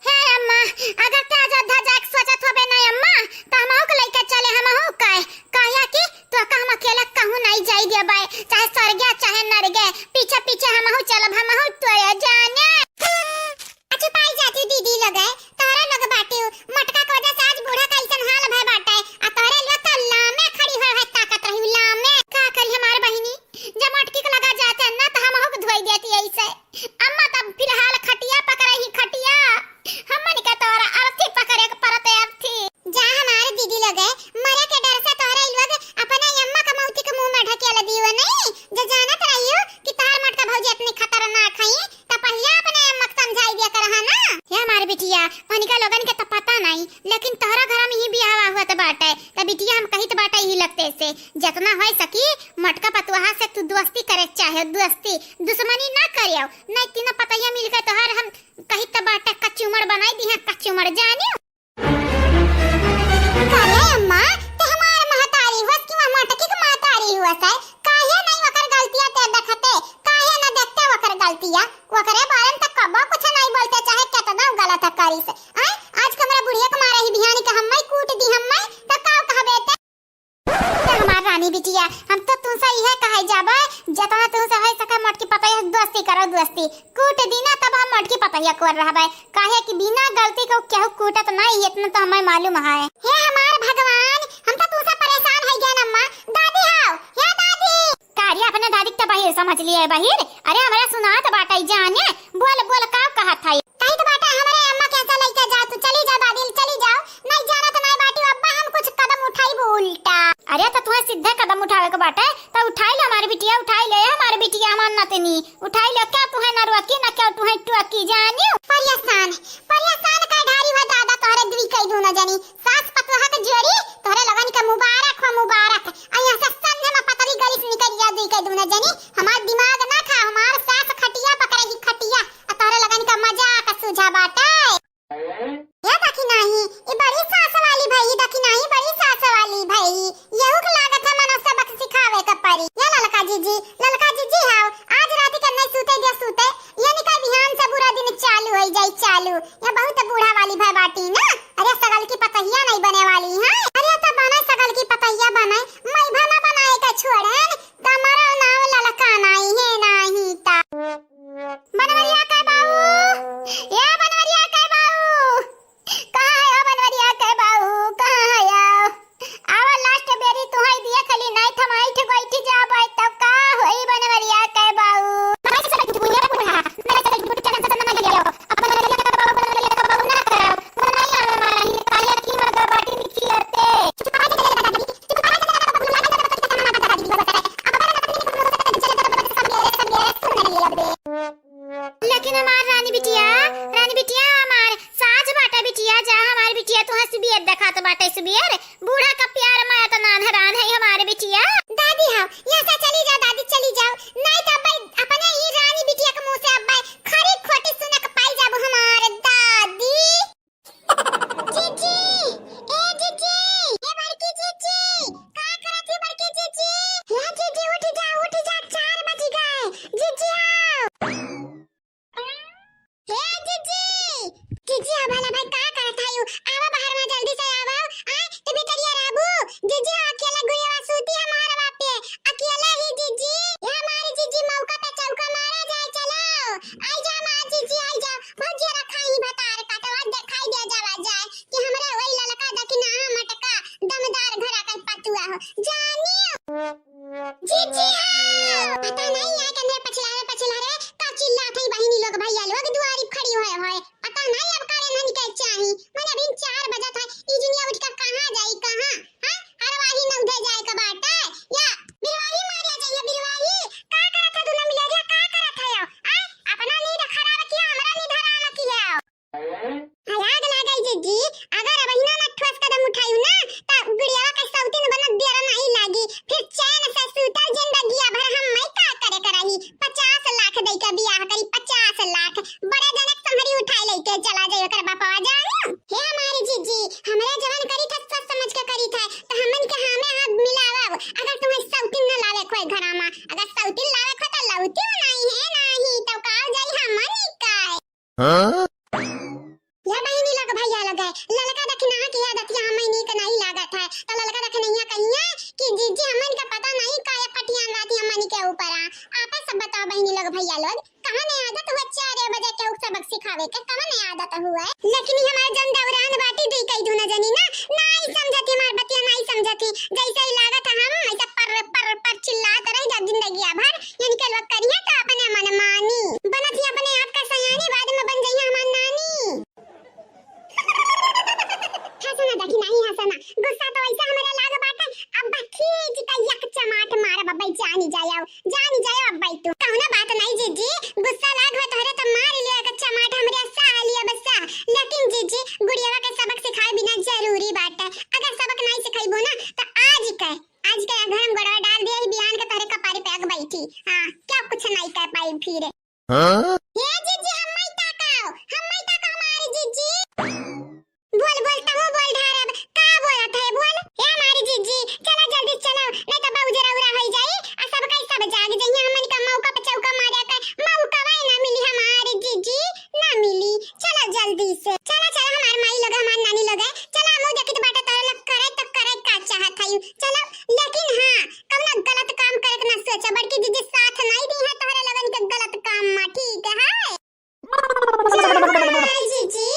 हे अम्मा, अगर ते अयोध्या जाए के सोचत होबे ना अम्मा, त हमहू के लइके चले, हमहू का, काहे कि तोहका हम अकेला कहूँ नाहीं जाई देबै, चाहे स्वर्गे, चाहे नरगे, पीछे पीछे हमहू चलब, हमहू तोरे जाने। अच्छा, पाई जाती दीदी लोग, तोहरे लोग बाटी, मटका के वजह से आज बूढ़ा का अइसन हाल भय बाटे, आ तोहरे लोग तो लामे खड़ी होए होए ताकत रही, लामे। का करी हमार बहिनी, जब मटकी के लगा जाते ना, त हमहू के धोई देती अइसे। अम्मा तब फिलहाल खटिया पकड़े ही खटिया। हमन के तोरा अर्थी पकड़े के परत है, अर्थी। जा हमारे दीदी लोग, मरे के डर से तोहरे लोग अपने अम्मा का मौती के मुंह में ढकेल दियो नहीं। जे जानत रहियो कि तोहर मटका भौजी इतनी खतरनाक है, त पहिले अपने अम्मा के समझाई दिया करहा ना। हे हमारे बिटिया, उनका लोगन के त पता नहीं, लेकिन तोहरा घर में ही बियाह हुआ त बाटे, त बिटिया हम कहित बाटे ही लगते से, जतना होइ सकी मटका पतुआहा से तू दोस्ती करे चाहे, दोस्ती, दुश्मनी ना करियो, नहीं तीनों पतैया मिलके तोहार हम कही त बाटे कचुमर बनाई दिहे, कचुमर जानियो। काहे अम्मा, ते हमार महतारी हुअस कि वह मटकी के महतारी हुअस है? काहे नहीं वकर गलतिया ते देखते, काहे न देखते वकर गलतिया? वकरे बारे में त कबो कुछ नहीं बोलते, चाहे केतना गलत करिस। आय, आज कमरा बुढ़िया के मारे ही बिहानी के हम्मई कूट दी हम्मई, त का कहबे ते? त हमार रानी बिटिया, हम त तुमसे इहे कहे जाबे, जतना तुमसे होइ सके मोटकी पतोहिया दोस्ती करो, दोस्ती। कूट दीना तब हम मोटकी पतोहिया कोर रहबे, काहे कि बिना गलती के केहू कूटत नहीं, इतना तो हमें मालूम है। हे हमार भगवान, हम त तुमसे परेशान है गए अम्मा। दादी हाव, हे दादी। का रे अपने दादी के त बहिर समझ लिए बहिर? अरे हमरा सुनात बाटे जाने, बोल बोल का कहत है? कही त बाटे हमरे अम्मा के ऐसा लइके जा, तू चली जा दादी, चली जाओ। नहीं जानत नहीं बाटी अब्बा हम कुछ कदम उठाइब उल्टा। अरे त तुहे सीधे कदम उठावे के बाटे, त उठाई ले हमार बिटिया, उठाई ले हमार बिटिया, हमार नतनी, उठाई ले। क्या तुहे न रोकी न क्या तुहे टोकी जानियो। परेशान, परेशान का ढारी हो दादा तोहरे दुई कई दूनो जनी। सास पतोह के जोड़ी तोहरे लोगन के मुबारक हो मुबारक। आ यहाँ से संझ में पतरी गली से निकल जा दुई कई दूनो जनी। हमार दिमाग ना खा, हमार सास खटिया पकड़े ही खटिया। आ तोहरे लोगन का मजाक सूझा बाटे। या देखी नाही, ई बड़ी सास वाली भई, ई देखी नाही, बड़ी सास वाली भई। यहू के लागत है मनो सबक सिखावे के परी। या ललका जीजी, ललका जीजी हाव, आज रात के नहीं सूते दिया सूते। ये निकाल बिहान से बुरा दिन चालू होई जाई चालू। ये बहुत बूढ़ा वाली भई बाटी ना। अरे सगल की पतहिया नहीं बने वाली है। अरे त बने सगल की पतहिया बने, मैं भना बनाए का छोड़ेन, तमरो नाव ललका नाही है नाही ता। बनवरिया के बाऊ, ए बनवरिया के बाऊ, कहाँ है ओ बनवरिया के बाऊ, कहाँ है ओ? आवा लास्ट बेरी तुहई दिया खाली नाइट हम ऐठ बैठ जाबै तब का होई बनवरिया के बाऊ? लेकिन हमार रानी बिटिया, रानी बिटिया हमार साज बाटा बिटिया, जा हमार बिटिया तू हंस बियर देखात बाटे सुबियर, बूढ़ा का प्यार माया तो नान हरान है हमार बिटिया। दादी हाँ, यहाँ से चली जाओ दादी, चली जाओ, नहीं तो अब्बे अपने ही रानी बिटिया के मुंह से अब्बे खरी खोटी सुने के पाई जाबो हमार दादी। जीजी, ए जीजी, ए बड़की जीजी, का करत है बड़की जीजी? ए जीजी, उठ जा, उठ जा, चार बज गए। जीजी आओ। ए जीजी, जीजी आओ, भला भाई का करत है यू? आवा बाहर में जल्दी से आवा। आ, तू भीतरिया रहबू। जीजी आओ, अकेला गुड़िया जैसे ही लागत है हम ऐसे पर पर पर चिल्लात रह जाब जिंदगिया भर। इनके लोग करिए तो अपने मन मानी, बनत ही अपने आप का सयानी, बाद में बन जाइए हमार नानी। हंसना देखी नहीं हंसना, गुस्सा तो ऐसा हमारा लाग बाटे। अब खींच के एक चमाट मारब, अब्बे जानी जायो, जानी जायो अब्बे तू। कौनो बात नहीं जीजी, गुस्सा लाग हो तोहरे तो मार लियो एक चमाट, हमरे साह लियो बस साह। लेकिन जीजी, गुड़ियावा के सबक सिखाए बिना जरूरी बाटे। अगर सबक नहीं सिखाइबो ना तो आज के, आज के घर में गोड़वा डाल दिए, बिहान के तोहरे कपारी पे आग बैठी। हाँ, क्या कुछ नहीं कर पाई फिर। हाँ? हे जीजी, हम्मई ताकाओ, हम्मई ताकाओ हमारी जीजी। बोल, बोल, तहूँ बोल ढारब, का बोलत है, बोल। हे हमारी जीजी, चला जल्दी चला, नहीं तो बाबू जरा उरा होई जाई, आ सब कई सब जाग जइहे, हमन का मौका पे चौका मारे के मौका वाई ना मिली हमारी जीजी, ना मिली। चला जल्दी से, चला, चला हमार माई लोग, हमार नानी लोग है, चला हमहू देखी तो बाटे तोरे लोग करे तो करे का चाहत है, चला। लेकिन हाँ, कौनो गलत काम करे के ना सोचा, बड़की जीजी साथ नहीं दी है तोहरे लोगन के गलत काम में, ठीक है? जय माँ जीजी।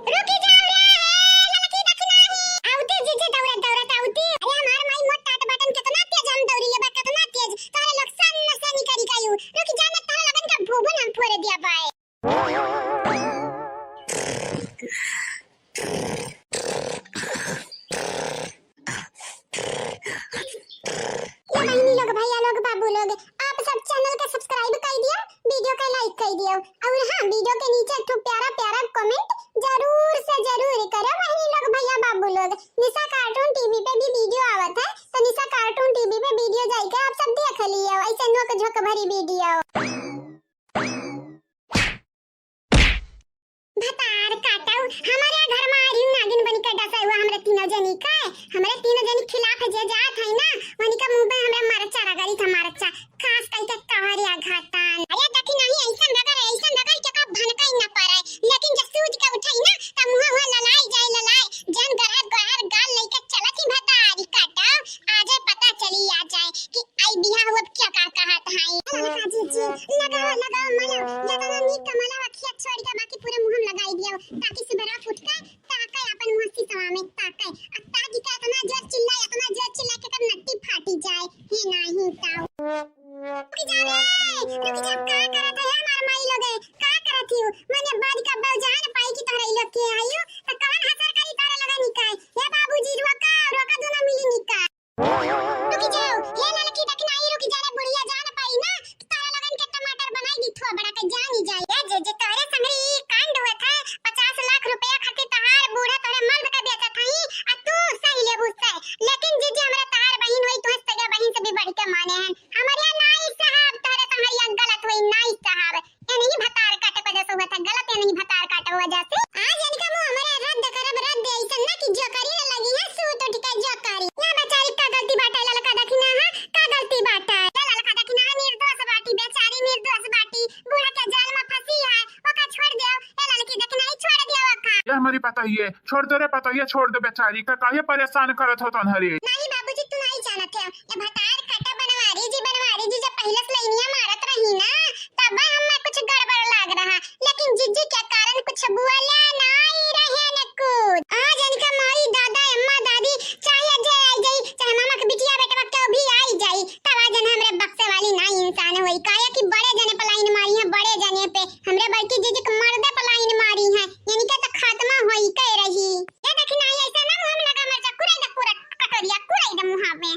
रुकी जाओ रे, हे ललकी दखिनाही। आवती जीजी दौड़त दौड़त आवती। अरे हमार माई मोट टाट बटन कितना तेज हम दौड़ी लेबा, कितना तेज। तोहरे लोग सन से निकली गयू। रुकी जा ना, तोहरे लोगन के भूभुन हम फोड़ दिया बाए। ये बहिनी लोग, भैया लोग, बाबू लोग, आप सब channel के subscribe कर दियो, video के like कर दियो, और हाँ, video के नीचे एक ठो प्यारा प्यारा comment जरूर से जरूर करो बहिनी लोग, भैया बाबू लोग। निशा cartoon TV पे भी video आवत है, तो निशा cartoon TV पे video जाइके आप सब देख लियो, ऐसे नोक झोंक भरी video। भतार काटऊ, हमारे घर में आ रही नागिन बनी के डसा हुआ हमरे तीनों जनी का। हमरे तीनों जनी खिलाफ जे जात है ना, वनी का मुंह में हमरा मरचा रगड़ी था, मरचा। खास करके कवरिया घातन। अरे देखी नहीं, ऐसन रगड़, ऐसन रगड़ के का भनकई न पड़े, लेकिन जब सूझ के उठई ना, त मुंह हुआ ललाई जाए, ललाई। जन गरहर गरहर गाल लइके चलत ही भतारी काटऊ, आ जाए पता चली आ जाए कि आई बियाह हुआ क्या का कहत है। ललका जीजी, लगाओ, लगाओ, मलाओ, जतना नीक का मलाओ, अखिया छोड़ के बाकी पूरे मुंह में लगाई दियो, ताकि सुबह उठ के ताके अपन मुंह शीशवा में ताके, आ ताकि के इतना जोर चिल्लाए, इतना जोर चिल्लाए कि कब नट्टी फाटी जाए, हे नाही ताऊ। रुक जा रे, रुक जा, का करत है हमार माई लोगे, का करत हियो? मने बाद का बउजान पाई कि तोहरा ई लोग के आयु, त कवन हसर करी तोहरा लोगन निकाय? हे बाबूजी, रोका, रोका, दोनों मिली निकाय। रुकी जाओ, हे ललकी दखिनाही, रुकी जा रे बुढ़िया, जान पाई ना, तारा लगन के टमाटर बनाई दी थुआ बड़ा के जानी जाए। ए जे, जे तोहरे संगरी ई कांड हुआ था, पचास लाख रुपया खातिर तहार बूढ़ा तोहरे मर्द के बेचत हई, आ तू सही लेबू से। लेकिन जीजी हमरा तहार बहिन होई, तुहे सगे बहिन से भी बढ़ के माने हैं। हमरिया नाई साहब, तोहरे संगरिया गलत होई, नाई साहब। ए नहीं भतार काटे को जैसे हुआ था गलत, ए नहीं भतार काटे हुआ जैसे। आज इनका मुंह हमारे रद्द करब, रद्द ऐसन ना कि जोकरी न लगी है, सूत उठ के जोकरी। ना बेचारी का गलती बाटे, ललका दखिना है, का गलती बाटे? ए ललका दखिना है, निर्दोष बाटी, बेचारी निर्दोष बाटी, बूढ़ा के जाल में फंसी है, ओका छोड़ दो। ए ललकी दखिना ही छोड़ दियो ओका। ये हमारी पता ही है, छोड़ दो रे पता ही है, छोड़ दो बेचारी का, काहे परेशान करत हो तोहरे? नहीं बाबूजी, तू नहीं जानत है, ये भतार काटे बनवारी जी, बनवारी जी जब पहले से लइनिया मारत रही ना, तब हमें कुछ गड़बड़ लाग रहा, लेकिन जीजी के कारण कुछ बोला नाई रहे न कुछ। आज इनका माई, दादा, अम्मा, दादी, चाहे जे आई जाई, चाहे मामा के बिटिया, बेटवा, केहू भी आई जाई, तब आज हमरे बक्से वाली नाई इंसान होई, काहे कि बड़े जने पे लाइन मारी है, बड़े जने पे, हमरे बड़की जीजी के मर्दे पे लाइन मारी है, इनके तो खात्मा होई के रही। ये देखी ना, ऐसे ना मुंह में लगा मरचा, कुराई दे पूरा कटोरिया, कुराई दे मुंह में।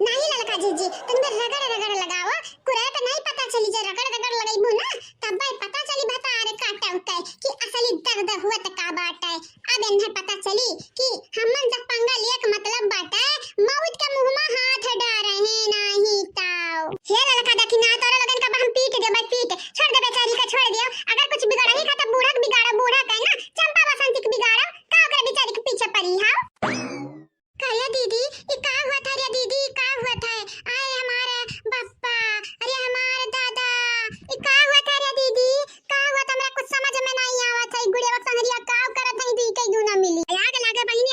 नहीं ललका जीजी, तनी भर रगड़ रगड़ लगाओ, कुराए पे नहीं पता चली, जे रगड़ रगड़ लगइबू ना, तब भाई पता चली भतार काटव के कि असली दर्द हुआ त का बाटे। अब इन्हें पता चली कि हमन जब पंगा लिए के मतलब बाटे, मौत के मुंह में हाथ डारे हैं, नहीं ताऊ। हे ललका देखी ना, तोरे लगन का हम पीट देबै, पीट, छोड़ दे बेचारी का, छोड़ दियो। अगर कुछ बिगड़ही का तो बूढ़ा के बिगाड़ो, बूढ़ा का ना, चंपा बसंती के बिगाड़ो, का ओकरे बेचारी के पीछे पड़ी, हाँ? का रे दीदी, ई का हुआ था रे दीदी, ई का हुआ था? आए हमारे बप्पा, अरे हमारे दादा, ई का हुआ था रे दीदी, का हुआ था? हमरा कुछ समझ में नहीं आवत है। गुड़िया संगरिया का करत है, दी के गुना मिली। आग लागे बहिन,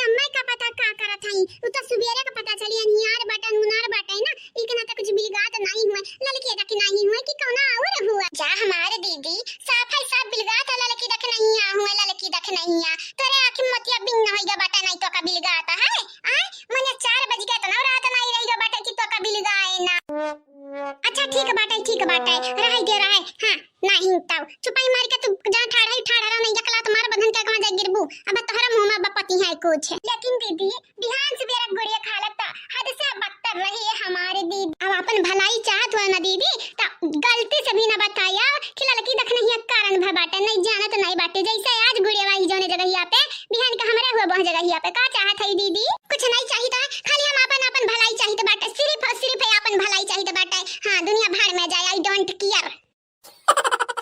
अब तोहरा मुँह में बपति है कुछ। लेकिन दीदी, बिहान सबेरे गुड़िया खालत त हद से बदतर रही है हमारे दीदी। अब अपन भलाई चाहत हुआ ना दीदी, त गलती से भी ना बताया कि लड़की देखनहिया कारण भर बाटे, नहीं जानत नहीं बाटे। जैसे आज गुड़िया वाही जौने जगहिया पे, बिहान का हमरे हुआ वह जगहिया पे। का चाहत है दीदी? कुछ नहीं चाहित है, खाली हम अपन, अपन भलाई चाहित बाटे, सिर्फ और सिर्फ है अपन भलाई चाहित बाटे। हाँ, दुनिया भाड़ में जाए, I don't care।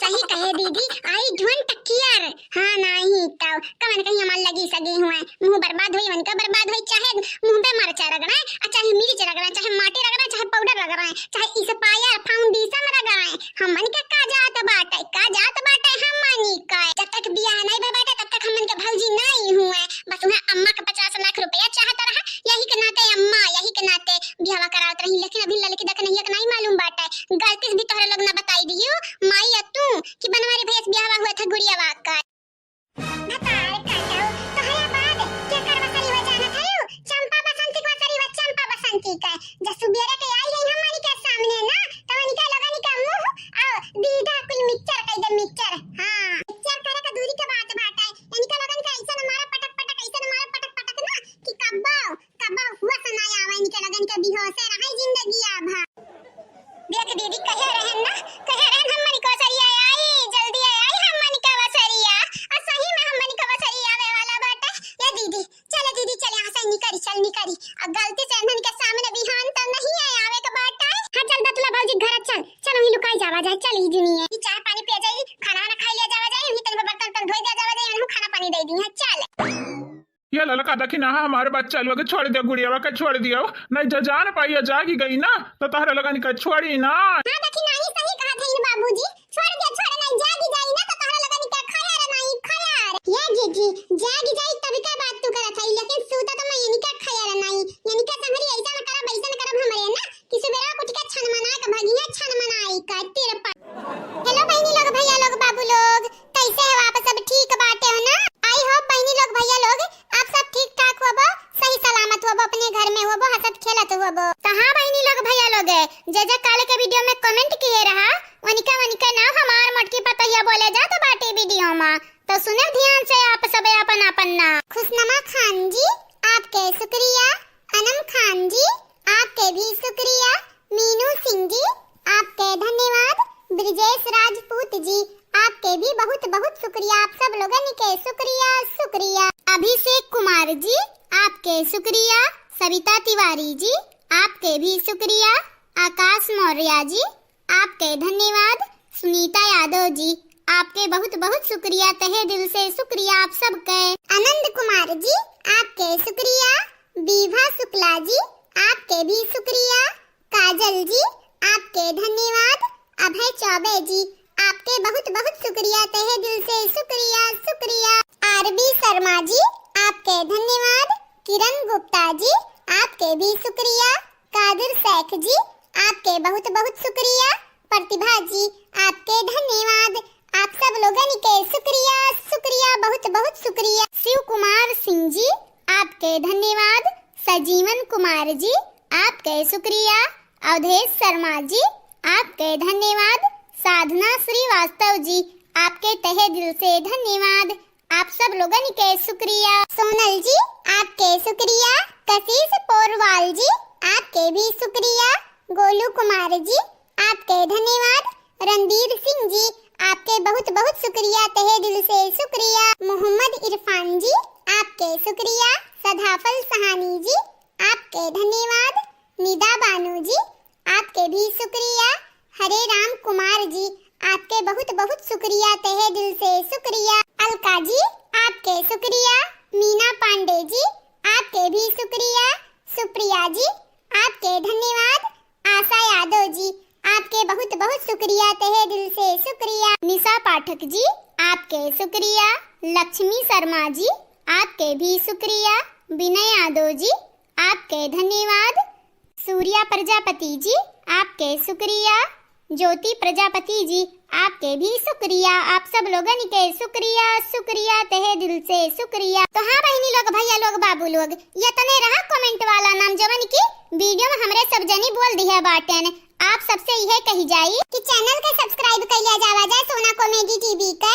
सही कहे दीदी, I don't care। हाँ, नहीं तो कवन कहीं हमार लगी सगी हुए, मुँह बर्बाद होई, उनका बर्बाद होई, चाहे मुँह पे मरचा रगड़ाए, आ चाहे मिर्च रगड़ाए, चाहे माटी रगड़ाए, चाहे पाउडर रगड़ाए, चाहे expire foundation रगड़ाए, हमन के का जात बाटे, का जात बाटे हमन के। जब तक बियाह नहीं भा बाटे, तब तक हमन के भौजी नहीं हुए। बस उहे अम्मा के पचास लाख रुपया चाहत रहा, यही के नाते अम्मा, यही के नाते बियाहवा करावत रही, लेकिन अभी लड़की देखनहिया के नहीं मालूम बाटे। गलती से भी तोहरे लोग ना बताई दियो, माई या तू, कि बनवारी भैया से बियाहवा हुआ था गुड़ियावा का। भतार कटऊ, तोहरे बाद के कर बसरी हुआ जानत है? चंपा बसंती के बसरी हुआ, चंपा बसंती का। जब सुबेरे के आई गई हमनी के सामने ना, तो उनके लगन के मुँह और दीदा कुल मिक्सचर कह दे, मिक्सचर। हाँ, मिक्सचर करे का दूरी के बात बाटे। इनके लगन के ऐसे न मारा पटक पटक, ऐसे न मारा पटक पटक ना कि कब्बो कब्बो हुआ से ना आवे इनके लगन के, बिहोसे रहे जिंदगी आभा। देख दीदी, कहे रहन ना, कहे रहन हमनी के बसरिया आई, जल्दी आई हमनी के बसरिया। आ सही में हमनी के बसरिया आवे वाला बाटे। ए दीदी, चले दीदी, चले, यहाँ से निकरी, चल निकरी। आ गलती से इन्हन के सामने बिहान तो नहीं है आवे के बाटे। हाँ, चल बतला भौजी, घर चल, चल वहीं लुकाई जावा जाए, चल ही दुनिया। ई चाय पानी पिया जाई, खाना वाना खाई लिया जावा जाए, वहीं तनी बर्तन तन धोई दिया जावा जाए, उन्हें खाना पानी दे दी है, चल। ये ललका देखी ना, हमारे बच्चा लोग छोड़ दियो, गुड़ियावा के छोड़ दियो, नहीं जो जान पाई जागी गई ना, तो तोहरे लगन के छोड़ी ना। हाँ, देखी नाही सही कहा थे बाबूजी, छोड़ दियो, छोड़ नहीं, जागी जाई ना, तो तोहरे लगन के खयार नहीं, खयार। ये जीजी, जागी जाई तब का बात तू करत है, लेकिन सूता तो मैं इनका खयार नहीं, इनका संगरी ऐसा न करब, ऐसा न करब हमरे ना, कि सुबेरा उठ के छन मनाए के भगिया, छन मनाए के तिरपा। Hello बहिनी लोग, भैया लोग, बाबू लोग, कैसे हो आप सब? ठीक बाटे हो ना? I hope बहिनी लोग, भैया लोग, आप सब ठीक ठाक होबो, सही सलामत होबो, अपने घर में होबो, हंसत खेलत होबो। तो हाँ बहिनी लोग, भैया लोग, जे जे काल के video में comment किए रहा, उनका उनका नाम हमार मोटकी पतोहिया बोले जात बाटे video में, तो सुने ध्यान से आप सब अपन अपन नाम। खुशनमा खान जी, आपके शुक्रिया। अनम खान जी, आपके भी शुक्रिया। मीनू सिंह जी, आपके धन्यवाद। ब्रजेश राजपूत जी, आपके भी बहुत बहुत शुक्रिया। आप सब लोगन के शुक्रिया, शुक्रिया। अभिषेक कुमार जी, आपके शुक्रिया। सविता तिवारी जी, आपके भी शुक्रिया। आकाश मौर्य जी, आपके धन्यवाद। सुनीता यादव जी, आपके बहुत बहुत शुक्रिया, तहे दिल से शुक्रिया आप सबके। आनंद कुमार जी, आपके शुक्रिया। विभा शुक्ला जी, आपके भी शुक्रिया। काजल जी, आपके धन्यवाद। अभय चौबे जी, आपके बहुत बहुत शुक्रिया, तहे दिल से शुक्रिया, शुक्रिया। आरबी शर्मा जी, आपके धन्यवाद। किरण गुप्ता जी, आपके भी शुक्रिया। कादिर शेख जी, आपके बहुत बहुत शुक्रिया। प्रतिभा जी, आपके धन्यवाद। आप सब लोगन के शुक्रिया, शुक्रिया, बहुत बहुत शुक्रिया। शिव कुमार सिंह जी, आपके धन्यवाद। सजीवन कुमार जी, आपके शुक्रिया। अवधेश शर्मा जी, आपके धन्यवाद। साधना श्रीवास्तव जी, आपके तहे दिल से धन्यवाद। आप सब लोगन के शुक्रिया। सोनल जी, आपके शुक्रिया। कशिश पोरवाल जी, आपके भी शुक्रिया। गोलू कुमार जी, आपके धन्यवाद। रणबीर सिंह जी, आपके बहुत बहुत शुक्रिया, तहे दिल से शुक्रिया। मोहम्मद इरफान जी, आपके शुक्रिया। सदाफल सहानी जी, आपके धन्यवाद। निदा बानू जी, आपके भी शुक्रिया। हरे राम कुमार जी, आपके बहुत बहुत शुक्रिया, तहे दिल से शुक्रिया। अलका जी, आपके शुक्रिया। मीना पांडे जी, आपके भी शुक्रिया। सुप्रिया जी, आपके धन्यवाद। आशा यादव जी, आपके बहुत बहुत शुक्रिया, तहे दिल से शुक्रिया। निशा पाठक जी, आपके शुक्रिया। लक्ष्मी शर्मा जी, आपके भी शुक्रिया। विनय यादव जी, आपके धन्यवाद। सूर्या प्रजापति जी, आपके शुक्रिया। ज्योति प्रजापति जी, आपके भी शुक्रिया। आप सब लोगन के शुक्रिया, शुक्रिया, तहे दिल से शुक्रिया। तो हाँ बहिनी लोग, भैया लोग, बाबू लोग, यतने रहा comment वाला नाम, जवन की video में हमरे सब जनी बोल दिहे बाटेन। आप सबसे इहे कही जाई कि channel के subscribe कइले जावा जाए सोना comedy T V का।